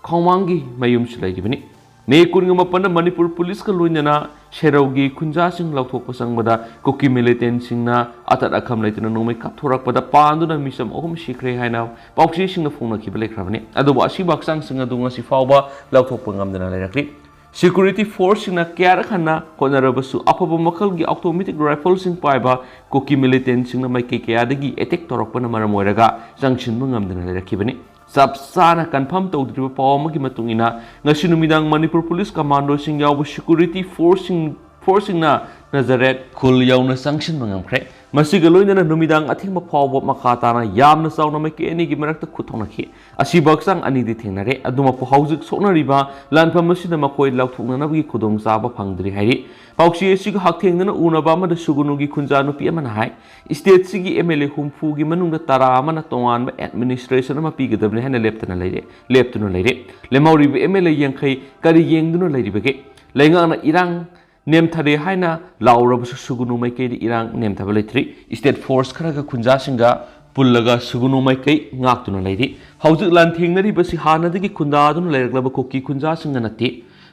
ꯈꯣꯡꯃꯥꯡꯒꯤ ꯃꯌꯨꯝꯁꯨ ꯂꯩꯔꯤꯕꯅꯤ꯫ ꯃꯦ ꯀꯨꯟꯒ ꯃꯥꯄꯟꯗ ꯃꯅꯤꯄꯨꯔ ꯄꯨꯂꯤꯁꯀ ꯂꯣꯏꯅꯅ ꯁꯦꯔꯧꯒꯤ ꯈꯨꯟꯖꯥꯁꯤꯡ ꯂꯧꯊꯣꯛꯄ ꯆꯪꯕꯗ ꯀꯨꯀꯤ militant ꯁꯤꯡꯅ ꯑꯇꯠ ꯑꯈꯝ ꯂꯩꯇꯅ ꯅꯣꯡꯃꯩ ꯀꯥꯞꯊꯣꯔꯛꯄꯗ ꯄꯥꯟꯗꯨꯅ ꯃꯤꯆꯝ ꯑꯍꯨꯝ ꯁꯤꯈ꯭ꯔꯦ ꯍꯥꯏꯅ ꯄꯥꯎꯆꯦꯁꯤꯡꯅ ꯐꯣꯡꯅꯈꯤꯕ ꯂꯩꯈ꯭ꯔꯕꯅꯤ꯫ ꯑꯗꯨꯕꯨ ꯑꯁꯤꯕ ꯍꯛꯆꯥꯡꯁꯤꯡ ꯑꯗꯨ ꯉꯁꯤ ꯐꯥꯎꯕ ꯂꯧꯊꯣꯛꯄ ꯉꯝꯗꯅ ꯂꯩꯔꯛꯂꯤ꯫ Security force ꯁꯤꯡꯅ ꯀꯌꯥꯔꯛ ꯍꯟꯅ ꯍꯣꯠꯅꯔꯕꯁꯨ, ꯑꯐꯕ ꯃꯈꯜꯒꯤ automatic rifle ꯁꯤꯡ ꯄꯥꯏꯕ ꯀꯨꯀꯤ militant ꯁꯤꯡꯅ ꯃꯥꯏꯀꯩ ꯀꯌꯥꯗꯒꯤ attack ꯇꯧꯔꯛꯄꯅ ꯃꯔꯝ ꯑꯣꯏꯔꯒ ꯆꯪꯁꯤꯟꯕ ꯉꯝꯗꯅ ꯂꯩꯔꯛꯈꯤꯕꯅꯤ꯫ ꯆꯞ ꯆꯥꯅ confirm ꯇꯧꯗ꯭ꯔꯤꯕ ꯄꯥꯎ ꯑꯃꯒꯤ ꯃꯇꯨꯡ ꯏꯟꯅ, ꯉꯁꯤ ꯅꯨꯃꯤꯗꯥꯡ ꯃꯅꯤꯄꯨꯔ ꯄꯨꯂꯤꯁ ꯀꯃꯥꯟꯗꯣꯁꯤꯡ ꯌꯥꯎꯕ security force ꯁꯤꯡ, force ꯁꯤꯡꯅ ꯅꯥꯖꯔꯦꯠ ꯈꯨꯜ ꯌꯧꯅ ꯆꯪꯁꯤꯟꯕ ꯉꯝꯈ꯭ꯔꯦ꯫ ꯃꯁꯤꯒ ꯂꯣꯏꯅꯅ ꯅꯨꯃꯤꯗꯥꯡ ꯑꯊꯦꯡꯕ ꯐꯥꯎꯕ ꯃꯈꯥ ꯇꯥꯅ ꯌꯥꯝꯅ ꯆꯥꯎꯅ ꯃꯥꯏꯀꯩ ꯑꯅꯤꯒꯤ ꯃꯔꯛꯇ ꯈꯨꯠ ꯊꯣꯛꯅꯈꯤ꯫ ꯑꯁꯤꯕ ꯍꯛꯆꯥꯡ ꯑꯅꯤꯗꯤ ꯊꯦꯡꯅꯔꯦ, ꯑꯗꯨꯃꯛꯄꯨ ꯍꯧꯖꯤꯛ ꯁꯣꯛꯅꯔꯤꯕ ꯂꯥꯟꯐꯝ ꯑꯁꯤꯗ ꯃꯈꯣꯏ ꯂꯧꯊꯣꯛꯅꯅꯕꯒꯤ ꯈꯨꯗꯣꯡꯆꯥꯕ ꯐꯪꯗ꯭ꯔꯤ ꯍꯥꯏꯔꯤ꯫ ꯄꯥꯎꯆꯦ ꯑꯁꯤꯒ ꯍꯛꯊꯦꯡꯅꯅ ꯎꯅꯕ ꯑꯃꯗ ꯁꯨꯒꯨꯅꯨꯒꯤ ꯈꯨꯟꯖꯥ ꯅꯨꯄꯤ ꯑꯃꯅ ꯍꯥꯏ, state ꯁꯤꯒꯤ MLA ꯍꯨꯝꯐꯨꯒꯤ ꯃꯅꯨꯡꯗ ꯇꯔꯥ ꯑꯃꯅ ꯇꯣꯉꯥꯟꯕ administration ꯑꯃ ꯄꯤꯒꯗꯕꯅꯤ ꯍꯥꯏꯅ ꯂꯦꯞꯇꯅ ꯂꯩꯔꯦ, ꯂꯦꯞꯇꯨꯅ ꯂꯩꯔꯦ꯫ ꯂꯦꯝꯍꯧꯔꯤꯕ MLA ꯌꯥꯡꯈꯩ ꯀꯔꯤ ꯌꯦꯡꯗꯨꯅ ꯂꯩꯔꯤꯕꯒꯦ? ꯂꯩꯉꯥꯛꯅ ꯏꯔꯥꯡ ꯅꯦꯝꯊꯔꯦ ꯍꯥꯏꯅ ꯂꯥꯎꯔꯕꯁꯨ ꯁꯨꯒꯨꯅꯨ ꯃꯥꯏꯀꯩꯗ ꯏꯔꯥꯡ ꯅꯦꯝꯊꯕ ꯂꯩꯇ꯭ꯔꯤ꯫ State force ꯈꯔꯒ ꯈꯨꯟꯖꯥꯁꯤꯡꯒ ꯄꯨꯜꯂꯒ ꯁꯨꯒꯨꯅꯨ ꯃꯥꯏꯀꯩ ꯉꯥꯛꯇꯨꯅ ꯂꯩꯔꯤ꯫ ꯍꯧꯖꯤꯛ ꯂꯥꯟꯊꯦꯡꯅꯔꯤꯕꯁꯤ ꯍꯥꯟꯅꯗꯒꯤ ꯈꯨꯟꯗꯥꯗꯨꯅ ꯂꯩꯔꯛꯂꯕ ꯀꯨꯀꯤ ꯈꯨꯟꯖꯥꯁꯤꯡꯒ ꯅꯠꯇꯦ,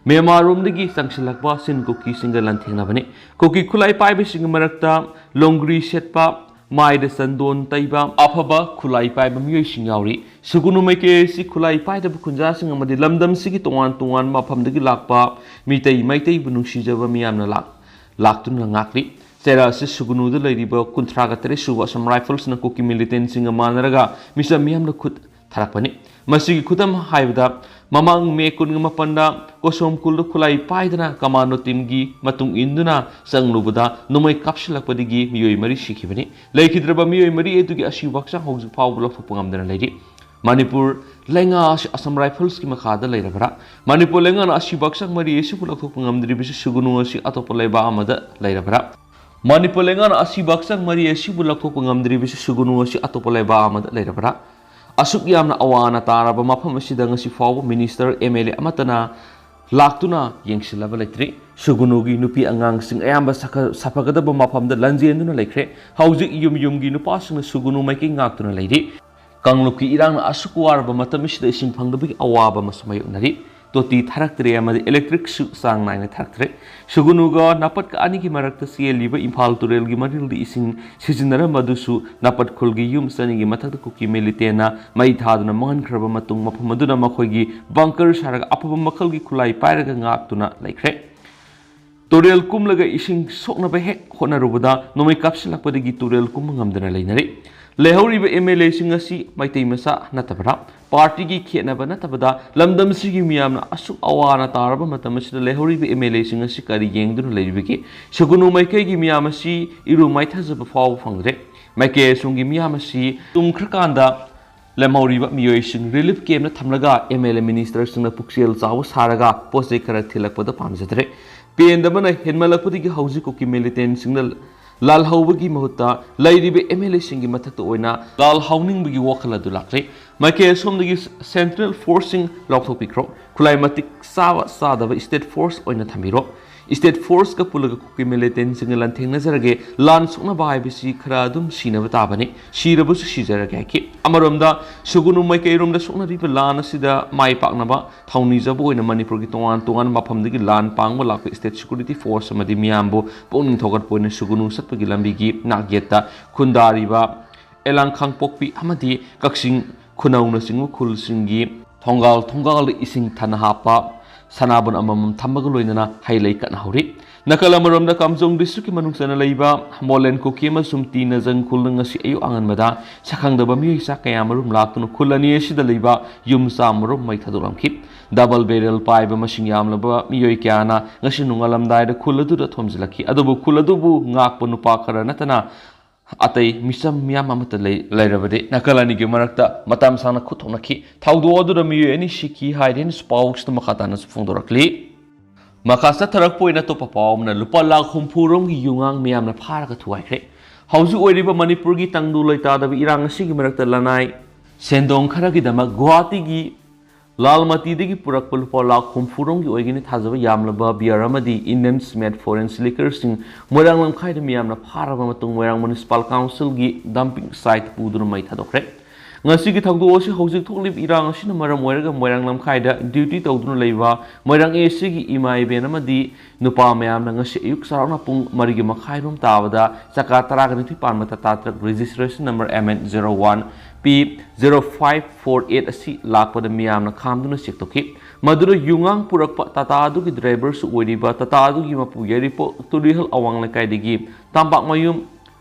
ꯃ꯭ꯌꯥꯟꯃꯥꯔꯔꯣꯝꯗꯒꯤ ꯆꯪꯁꯤꯜꯂꯛꯄ ꯁꯤꯟ ꯀꯨꯀꯤꯁꯤꯡꯒ ꯂꯥꯟꯊꯦꯡꯅꯕꯅꯤ꯫ ꯀꯨꯀꯤ ꯈꯨꯠꯂꯥꯏ ꯄꯥꯏꯕꯁꯤꯡꯒꯤ ꯃꯔꯛꯇ ꯂꯣꯡꯒ꯭ꯔꯤ ꯁꯦꯠꯄ, ꯃꯥꯏꯗ ꯆꯟꯗꯣꯟ ꯇꯩꯕ, ꯑꯐꯕ ꯈꯨꯠꯂꯥꯏ ꯄꯥꯏꯕ ꯃꯤꯑꯣꯏꯁꯤꯡ ꯌꯥꯎꯔꯤ꯫ ꯁꯨꯒꯨꯅꯨ ꯃꯥꯏꯀꯩ ꯑꯁꯤ ꯈꯨꯠꯂꯥꯏ ꯄꯥꯏꯗꯕ ꯈꯨꯟꯖꯥꯁꯤꯡ ꯑꯃꯗꯤ ꯂꯝꯗꯝꯁꯤꯒꯤ ꯇꯣꯉꯥꯟ ꯇꯣꯉꯥꯟꯕ ꯃꯐꯝꯗꯒꯤ ꯂꯥꯛꯄ ꯃꯤꯇꯩ ꯃꯩꯇꯩꯕꯨ ꯅꯨꯡꯁꯤꯖꯕ ꯃꯤꯌꯥꯝꯅ ꯂꯥꯛ-, ꯂꯥꯛꯇꯨꯅ ꯉꯥꯛꯂꯤ꯫ ꯆꯩꯔꯥ ꯑꯁꯤ ꯁꯨꯒꯨꯅꯨꯗ ꯂꯩꯔꯤꯕ ꯀꯨꯟꯊ꯭ꯔꯥꯒ ꯇꯔꯦꯠ ꯁꯨꯕ ꯑꯁꯥꯝ ꯔꯥꯏꯐꯜꯁꯅ ꯀꯨꯀꯤ ꯃꯤꯂꯤꯇꯦꯟꯁꯤꯡꯒ ꯃꯥꯟꯅꯔꯒ ꯃꯤꯆꯝ ꯃꯤꯌꯥꯝꯅ ꯈꯨꯠ ꯊꯥꯔꯛꯄꯅꯤ꯫ ꯃꯁꯤꯒꯤ ꯈꯨꯗꯝ ꯍꯥꯏꯕꯗ, ꯃꯃꯥꯡ ꯃꯦ ꯀꯨꯟꯒ ꯃꯥꯄꯟꯗ ꯀꯣꯁꯣꯝ ꯈꯨꯜꯗ ꯈꯨꯠꯂꯥꯏ ꯄꯥꯏꯗꯅ ꯀꯃꯥꯟꯗꯣ ꯇꯤꯝꯒꯤ ꯃꯇꯨꯡ ꯏꯟꯗꯨꯅ ꯆꯪꯂꯨꯕꯗ ꯅꯣꯡꯃꯩ ꯀꯥꯞꯁꯤꯜꯂꯛꯄꯗꯒꯤ ꯃꯤꯑꯣꯏ ꯃꯔꯤ ꯁꯤꯈꯤꯕꯅꯤ꯫ ꯂꯩꯈꯤꯗ꯭ꯔꯕ ꯃꯤꯑꯣꯏ ꯃꯔꯤ ꯑꯗꯨꯒꯤ ꯑꯁꯤꯕ ꯍꯛꯆꯥꯡ ꯍꯧꯖꯤꯛ ꯐꯥꯎꯕ ꯂꯧꯊꯣꯛꯄ ꯉꯝꯗꯅ ꯂꯩꯔꯤ꯫ ꯃꯅꯤꯄꯨꯔ ꯂꯩꯉꯥꯛ ꯑꯁꯤ ꯑꯁꯥꯝ ꯔꯥꯏꯐꯜꯁꯀꯤ ꯃꯈꯥꯗ ꯂꯩꯔꯕ꯭ꯔꯥ? ꯃꯅꯤꯄꯨꯔ ꯂꯩꯉꯥꯛꯅ ꯑꯁꯤꯕ ꯍꯛꯆꯥꯡ ꯃꯔꯤ ꯑꯁꯤꯕꯨ ꯂꯧꯊꯣꯛꯄ ꯉꯝꯗ꯭ꯔꯤꯕꯁꯤ ꯁꯨꯒꯨꯅꯨ ꯑꯁꯤ ꯑꯇꯣꯞꯄ ꯂꯩꯕꯥꯛ ꯑꯃꯗ ꯂꯩꯔꯕ꯭ꯔꯥ? ꯃꯅꯤꯄꯨꯔ ꯂꯩꯉꯥꯛꯅ ꯑꯁꯤꯕ ꯍꯛꯆꯥꯡ ꯃꯔꯤ ꯑꯁꯤꯕꯨ ꯂꯧꯊꯣꯛꯄ ꯉꯝꯗ꯭ꯔꯤꯕꯁꯤ ꯁꯨꯒꯨꯅꯨ ꯑꯁꯤ ꯑꯇꯣꯞꯄ ꯂꯩꯕꯥꯛ ꯑꯃꯗ ꯂꯩꯔꯕ꯭ꯔꯥ? ꯑꯁꯨꯛ ꯌꯥꯝꯅ ꯑꯋꯥ ꯑꯅꯥ ꯇꯥꯔꯕ ꯃꯐꯝ ꯑꯁꯤꯗ ꯉꯁꯤ ꯐꯥꯎꯕ ꯃꯤꯅꯤꯁꯇꯔ, ꯑꯦꯝ ꯑꯦꯜ ꯑꯦ ꯑꯃꯠꯇꯅ ꯂꯥꯛꯇꯨꯅ ꯌꯦꯡꯁꯤꯜꯂꯕ ꯂꯩꯇ꯭ꯔꯤ꯫ ꯁꯨꯒꯨꯅꯨꯒꯤ ꯅꯨꯄꯤ ꯑꯉꯥꯡꯁꯤꯡ ꯑꯌꯥꯝꯕ ꯁꯥꯐ-, ꯁꯥꯐꯒꯗꯕ ꯃꯐꯝꯗ ꯂꯟꯖꯦꯟꯗꯨꯅ ꯂꯩꯈ꯭ꯔꯦ꯫ ꯍꯧꯖꯤꯛ ꯌꯨꯝ ꯌꯨꯝꯒꯤ ꯅꯨꯄꯥꯁꯤꯡꯅ ꯁꯨꯒꯨꯅꯨ ꯃꯥꯏꯀꯩ ꯉꯥꯛꯇꯨꯅ ꯂꯩꯔꯤ꯫ ꯀꯥꯡꯂꯨꯞꯀꯤ ꯏꯔꯥꯡꯅ ꯑꯁꯨꯛ ꯋꯥꯔꯕ ꯃꯇꯝ ꯑꯁꯤꯗ ꯏꯁꯤꯡ ꯐꯪꯗꯕꯒꯤ ꯑꯋꯥꯕ ꯑꯃꯁꯨ ꯃꯥꯌꯣꯛꯅꯔꯤ꯫ ꯇꯣꯇꯤ ꯊꯥꯔꯛꯇ꯭ꯔꯦ ꯑꯃꯗꯤ ꯏꯂꯦꯛꯇ꯭ꯔꯤꯛꯁꯨ ꯆꯥꯡ ꯅꯥꯏꯅ ꯊꯥꯔꯛꯇ꯭ꯔꯦ꯫ ꯁꯨꯒꯨꯅꯨꯒ ꯅꯥꯄꯠꯀ ꯑꯅꯤꯒꯤ ꯃꯔꯛꯇ ꯆꯦꯜꯂꯤꯕ ꯏꯝꯐꯥꯜ ꯇꯨꯔꯦꯜꯒꯤ ꯃꯔꯤꯜꯗ ꯏꯁꯤꯡ ꯁꯤꯖꯤꯟꯅꯔꯝꯕ ꯑꯗꯨꯁꯨ ꯅꯥꯄꯠ ꯈꯨꯜꯒꯤ ꯌꯨꯝ ꯆꯅꯤꯒꯤ ꯃꯊꯛꯇ ꯀꯨꯀꯤ ꯃꯤꯂꯤꯇꯦꯟꯅ ꯃꯩ ꯊꯥꯗꯨꯅ ꯃꯥꯡꯍꯟꯈ꯭ꯔꯕ ꯃꯇꯨꯡ, ꯃꯐꯝ ꯑꯗꯨꯅ ꯃꯈꯣꯏꯒꯤ ꯕꯪꯀꯔ ꯁꯥꯔꯒ ꯑꯐꯕ ꯃꯈꯜꯒꯤ ꯈꯨꯠꯂꯥꯏ ꯄꯥꯏꯔꯒ ꯉꯥꯛꯇꯨꯅ ꯂꯩꯈ꯭ꯔꯦ꯫ ꯇꯨꯔꯦꯜ ꯀꯨꯝꯂꯒ ꯏꯁꯤꯡ ꯁꯣꯛꯅꯕ ꯍꯦꯛ ꯍꯣꯠꯅꯔꯨꯕꯗ ꯅꯣꯡꯃꯩ ꯀꯥꯞꯁꯤꯜꯂꯛꯄꯗꯒꯤ ꯇꯨꯔꯦꯜ ꯀꯨꯝꯕ ꯉꯝꯗꯅ ꯂꯩꯅꯔꯤ꯫ ꯂꯩꯍꯧꯔꯤꯕ ꯑꯦꯝ ꯑꯦꯜ ꯑꯦꯁꯤꯡ ꯑꯁꯤ ꯃꯩꯇꯩ ꯃꯆꯥ ꯅꯠꯇꯕꯔꯥ? ꯄꯥꯔꯇꯤꯒꯤ ꯈꯦꯠꯅꯕ ꯅꯠꯇꯕꯗ ꯂꯝꯗꯝꯁꯤꯒꯤ ꯃꯤꯌꯥꯝꯅ ꯑꯁꯨꯛ ꯑꯋꯥ ꯑꯅꯥ ꯇꯥꯔꯕ ꯃꯇꯝ ꯑꯁꯤꯗ ꯂꯩꯍꯧꯔꯤꯕ ꯑꯦꯝ ꯑꯦꯜ ꯑꯦꯁꯤꯡ ꯑꯁꯤ ꯀꯔꯤ ꯌꯦꯡꯗꯨꯅ ꯂꯩꯔꯤꯕꯒꯦ? ꯁꯨꯒꯨꯅꯨ ꯃꯥꯏꯀꯩꯒꯤ ꯃꯤꯌꯥꯝ ꯑꯁꯤ ꯏꯔꯨ ꯃꯥꯏꯊꯖꯕ ꯐꯥꯎꯕ ꯐꯪꯗ꯭ꯔꯦ꯫ ꯃꯥꯏꯀꯩ ꯑꯁꯣꯝꯒꯤ ꯃꯤꯌꯥꯝ ꯑꯁꯤ ꯇꯨꯝꯈ꯭ꯔꯀꯥꯟꯗ ꯂꯦꯝꯍꯧꯔꯤꯕ ꯃꯤꯑꯣꯏꯁꯤꯡ ꯔꯤꯂꯤꯐ ꯀꯦꯝꯞꯇ ꯊꯝꯂꯒ ꯑꯦꯝ ꯑꯦꯜ ꯑꯦ ꯃꯤꯅꯤꯁꯇꯔꯁꯤꯡꯅ ꯄꯨꯛꯆꯦꯜ ꯆꯥꯎꯕ ꯁꯥꯔꯒ ꯄꯣꯠ ꯆꯩ ꯈꯔ ꯊꯤꯜꯂꯛꯄꯗ ꯄꯥꯝꯖꯗ꯭ꯔꯦ꯫ ꯄꯦꯟꯗꯕꯅ ꯍꯦꯟꯃꯜꯂꯛꯄꯗꯒꯤ ꯍꯧꯖꯤꯛ ꯀꯨꯀꯤ ꯃꯤꯂꯤꯇꯦꯟꯁꯤꯡꯅ ꯂꯥꯜꯍꯧꯕꯒꯤ ꯃꯍꯨꯠꯇ ꯂꯩꯔꯤꯕ ꯑꯦꯝ ꯑꯦꯜ ꯑꯦꯁꯤꯡꯒꯤ ꯃꯊꯛꯇ ꯑꯣꯏꯅ ꯂꯥꯜꯍꯧꯅꯤꯡꯕꯒꯤ ꯋꯥꯈꯜ ꯑꯗꯨ ꯂꯥꯛꯂꯦ꯫ ꯃꯥꯏꯀꯩ ꯑꯁꯣꯝꯗꯒꯤ ꯁꯦꯟꯇ꯭ꯔꯦꯜ ꯐꯣꯔꯁꯁꯤꯡ ꯂꯥꯎꯊꯣꯛꯄꯤꯈ꯭ꯔꯣ꯫ ꯈꯨꯠꯂꯥꯏ ꯃꯇꯤꯛ ꯆꯥꯕ ꯆꯥꯗꯕ ꯁ꯭ꯇꯦꯠ ꯐꯣꯔꯁ ꯑꯣꯏꯅ ꯊꯝꯕꯤꯔꯣ꯫ State force ꯀ ꯄꯨꯜꯂꯒ ꯀꯨꯀꯤ militant ꯁꯤꯡꯒ ꯂꯥꯟꯊꯦꯡꯅꯖꯔꯒꯦ, ꯂꯥꯟ ꯁꯣꯛꯅꯕ ꯍꯥꯏꯕꯁꯤ ꯈꯔ ꯑꯗꯨꯝ ꯁꯤꯅꯕ ꯇꯥꯕꯅꯤ, ꯁꯤꯔꯕꯁꯨ ꯁꯤꯖꯔꯒꯦ ꯍꯥꯏꯈꯤ꯫ ꯑꯃꯔꯣꯝꯗ ꯁꯨꯒꯨꯅꯨ ꯃꯥꯏꯀꯩꯔꯣꯝꯗ ꯁꯣꯛꯅꯔꯤꯕ ꯂꯥꯟ ꯑꯁꯤꯗ ꯃꯥꯏ ꯄꯥꯛꯅꯕ ꯊꯧꯅꯤꯖꯕ ꯑꯣꯏꯅ ꯃꯅꯤꯄꯨꯔꯒꯤ ꯇꯣꯉꯥꯟ ꯇꯣꯉꯥꯟꯕ ꯃꯐꯝꯗꯒꯤ ꯂꯥꯟ ꯄꯥꯡꯕ ꯂꯥꯛꯄ state security force ꯑꯃꯗꯤ ꯃꯤꯌꯥꯝꯕꯨ ꯄꯨꯛꯅꯤꯡ ꯊꯧꯒꯠꯄ ꯑꯣꯏꯅ ꯁꯨꯒꯨꯅꯨ ꯆꯠꯄꯒꯤ ꯂꯝꯕꯤꯒꯤ ꯅꯥꯛꯌꯦꯠꯇ ꯈꯨꯟꯗꯥꯔꯤꯕ ꯑꯦꯂꯥꯡ ꯈꯥꯡꯄꯣꯛꯄꯤ ꯑꯃꯗꯤ ꯀꯛꯆꯤꯡ ꯈꯨꯅꯧꯅꯆꯤꯡꯕ ꯈꯨꯜꯁꯤꯡꯒꯤ ꯊꯣꯡꯒꯥꯜ ꯊꯣꯡꯒꯥꯜꯗ ꯏꯁꯤꯡ ꯊꯟꯅ ꯍꯥꯞꯄ ꯁꯅꯥꯕꯨꯟ ꯑꯃꯃꯝ ꯊꯝꯕꯒ ꯂꯣꯏꯅꯅ ꯍꯩ ꯂꯩ ꯀꯠꯅꯍꯧꯔꯤ꯫ ꯅꯥꯀꯜ ꯑꯃꯔꯣꯝꯗ ꯀꯥꯝꯖꯣꯡ district ꯀꯤ ꯃꯅꯨꯡ ꯆꯟꯅ ꯂꯩꯕ ꯃꯣꯂꯦꯟ ꯀꯨꯀꯤ ꯑꯃꯁꯨꯡ ꯇꯤ ꯅꯖꯪ ꯈꯨꯜꯗ ꯉꯁꯤ ꯑꯌꯨꯛ ꯑꯉꯟꯕꯗ ꯁꯛꯈꯪꯗꯕ ꯃꯤꯑꯣꯏ ꯆꯥ ꯀꯌꯥ ꯃꯔꯨꯝ ꯂꯥꯛꯇꯨꯅ ꯈꯨꯜ ꯑꯅꯤ ꯑꯁꯤꯗ ꯂꯩꯕ ꯌꯨꯝ ꯆꯥ ꯃꯔꯨꯝ ꯃꯩ ꯊꯥꯗꯣꯛꯂꯝꯈꯤ꯫ Double barrel ꯄꯥꯏꯕ ꯃꯁꯤꯡ ꯌꯥꯝꯂꯕ ꯃꯤꯑꯣꯏ ꯀꯌꯥꯅ ꯉꯁꯤ ꯅꯣꯡꯉꯥꯜꯂꯝꯗꯥꯏꯗ ꯈꯨꯜ ꯑꯗꯨꯗ ꯊꯣꯝꯖꯤꯜꯂꯛꯈꯤ꯫ ꯑꯗꯨꯕꯨ ꯈꯨꯜ ꯑꯗꯨꯕꯨ ꯉꯥꯛꯄ ꯅꯨꯄꯥ ꯈꯔ ꯅꯠꯇꯅ ꯑꯇꯩ ꯃꯤꯆꯝ ꯃꯤꯌꯥꯝ ꯑꯃꯠꯇ ꯂꯩ-, ꯂꯩꯔꯕꯗꯤ꯫ ꯅꯥꯀꯜ ꯑꯅꯤꯒꯤ ꯃꯔꯛꯇ ꯃꯇꯝ ꯁꯥꯡꯅ ꯈꯨꯠ ꯊꯣꯛꯅꯈꯤ꯫ ꯊꯧꯗꯣꯛ ꯑꯗꯨꯗ ꯃꯤꯑꯣꯏ ꯑꯅꯤ ꯁꯤꯈꯤ ꯍꯥꯏꯔꯦꯅꯁꯨ ꯄꯥꯎꯁꯤꯗ ꯃꯈꯥ ꯇꯥꯅꯁꯨ ꯐꯣꯡꯗꯣꯔꯛꯂꯤ꯫ ꯃꯈꯥ ꯆꯠꯊꯔꯛꯄ ꯑꯣꯏꯅ ꯑꯇꯣꯞꯄ ꯄꯥꯎ ꯑꯃꯅ ꯂꯨꯄꯥ ꯂꯥꯈ ꯍꯨꯝꯐꯨ ꯔꯣꯝꯒꯤ ꯌꯨꯉꯥꯡ ꯃꯤꯌꯥꯝꯅ ꯐꯥꯔꯒ ꯊꯨꯒꯥꯏꯈ꯭ꯔꯦ꯫ ꯍꯧꯖꯤꯛ ꯑꯣꯏꯔꯤꯕ ꯃꯅꯤꯄꯨꯔꯒꯤ ꯇꯪꯗꯨ ꯂꯩꯇꯥꯗꯕ ꯏꯔꯥꯡ ꯑꯁꯤꯒꯤ ꯃꯔꯛꯇ ꯂꯅꯥꯏ ꯁꯦꯟꯗꯣꯡ ꯈꯔꯒꯤꯗꯃꯛ ꯒꯨꯋꯥꯍꯥꯇꯤꯒꯤ ꯂꯥꯜꯃꯇꯤꯗꯒꯤ ꯄꯨꯔꯛꯄ ꯂꯨꯄꯥ ꯂꯥꯈ ꯍꯨꯝꯐꯨ ꯔꯣꯝꯒꯤ ꯑꯣꯏꯒꯅꯤ ꯊꯥꯖꯕ ꯌꯥꯝꯂꯕ beer ꯑꯃꯗꯤ Indians made foreign liquorꯁꯤꯡ ꯃꯣꯏꯔꯥꯡ ꯂꯝꯈꯥꯏꯗ ꯃꯤꯌꯥꯝꯅ ꯐꯥꯔꯕ ꯃꯇꯨꯡ ꯃꯣꯏꯔꯥꯡ Municipal Councilꯒꯤ dumping site ꯄꯨꯗꯨꯅ ꯃꯩ ꯊꯥꯗꯣꯛꯈ꯭ꯔꯦ꯫ ꯉꯁꯤꯒꯤ ꯊꯧꯗꯣꯛ ꯑꯁꯤ ꯍꯧꯖꯤꯛ ꯊꯣꯛꯂꯤꯕ ꯏꯔꯥꯡ ꯑꯁꯤꯅ ꯃꯔꯝ ꯑꯣꯏꯔꯒ ꯃꯣꯏꯔꯥꯡ ꯂꯝꯈꯥꯏꯗ duty ꯇꯧꯗꯨꯅ ꯂꯩꯕ ꯃꯣꯏꯔꯥꯡ ACꯒꯤ ꯏꯃꯥ ꯏꯕꯦꯟ ꯑꯃꯗꯤ ꯅꯨꯄꯥ ꯃꯌꯥꯝꯅ ꯉꯁꯤ ꯑꯌꯨꯛ ꯆꯥꯎꯔꯥꯛꯅ ꯄꯨꯡ ꯃꯔꯤꯒꯤ ꯃꯈꯥꯏꯔꯣꯝ ꯇꯥꯕꯗ ꯆꯀꯥ ꯇꯔꯥꯒ ꯅꯤꯊꯣꯏ ꯄꯥꯟꯕ Tata truck registration number MN zero one P zero five four eight ꯑꯁꯤ ꯂꯥꯛꯄꯗ ꯃꯤꯌꯥꯝꯅ ꯈꯥꯝꯗꯨꯅ check ꯇꯧꯈꯤ꯫ ꯃꯗꯨꯗ ꯌꯨꯉꯥꯡ ꯄꯨꯔꯛꯄ Tata ꯑꯗꯨꯒꯤ driverꯁꯨ ꯑꯣꯏꯔꯤꯕ Tata ꯑꯗꯨꯒꯤ ꯃꯄꯨ ꯌꯥꯏꯔꯤꯄꯣꯛ ꯇꯨꯔꯤꯍꯜ ꯑꯋꯥꯡ ꯂꯩꯀꯥꯏꯗꯒꯤ ꯇꯝꯄꯥꯛꯃꯌꯨꯝ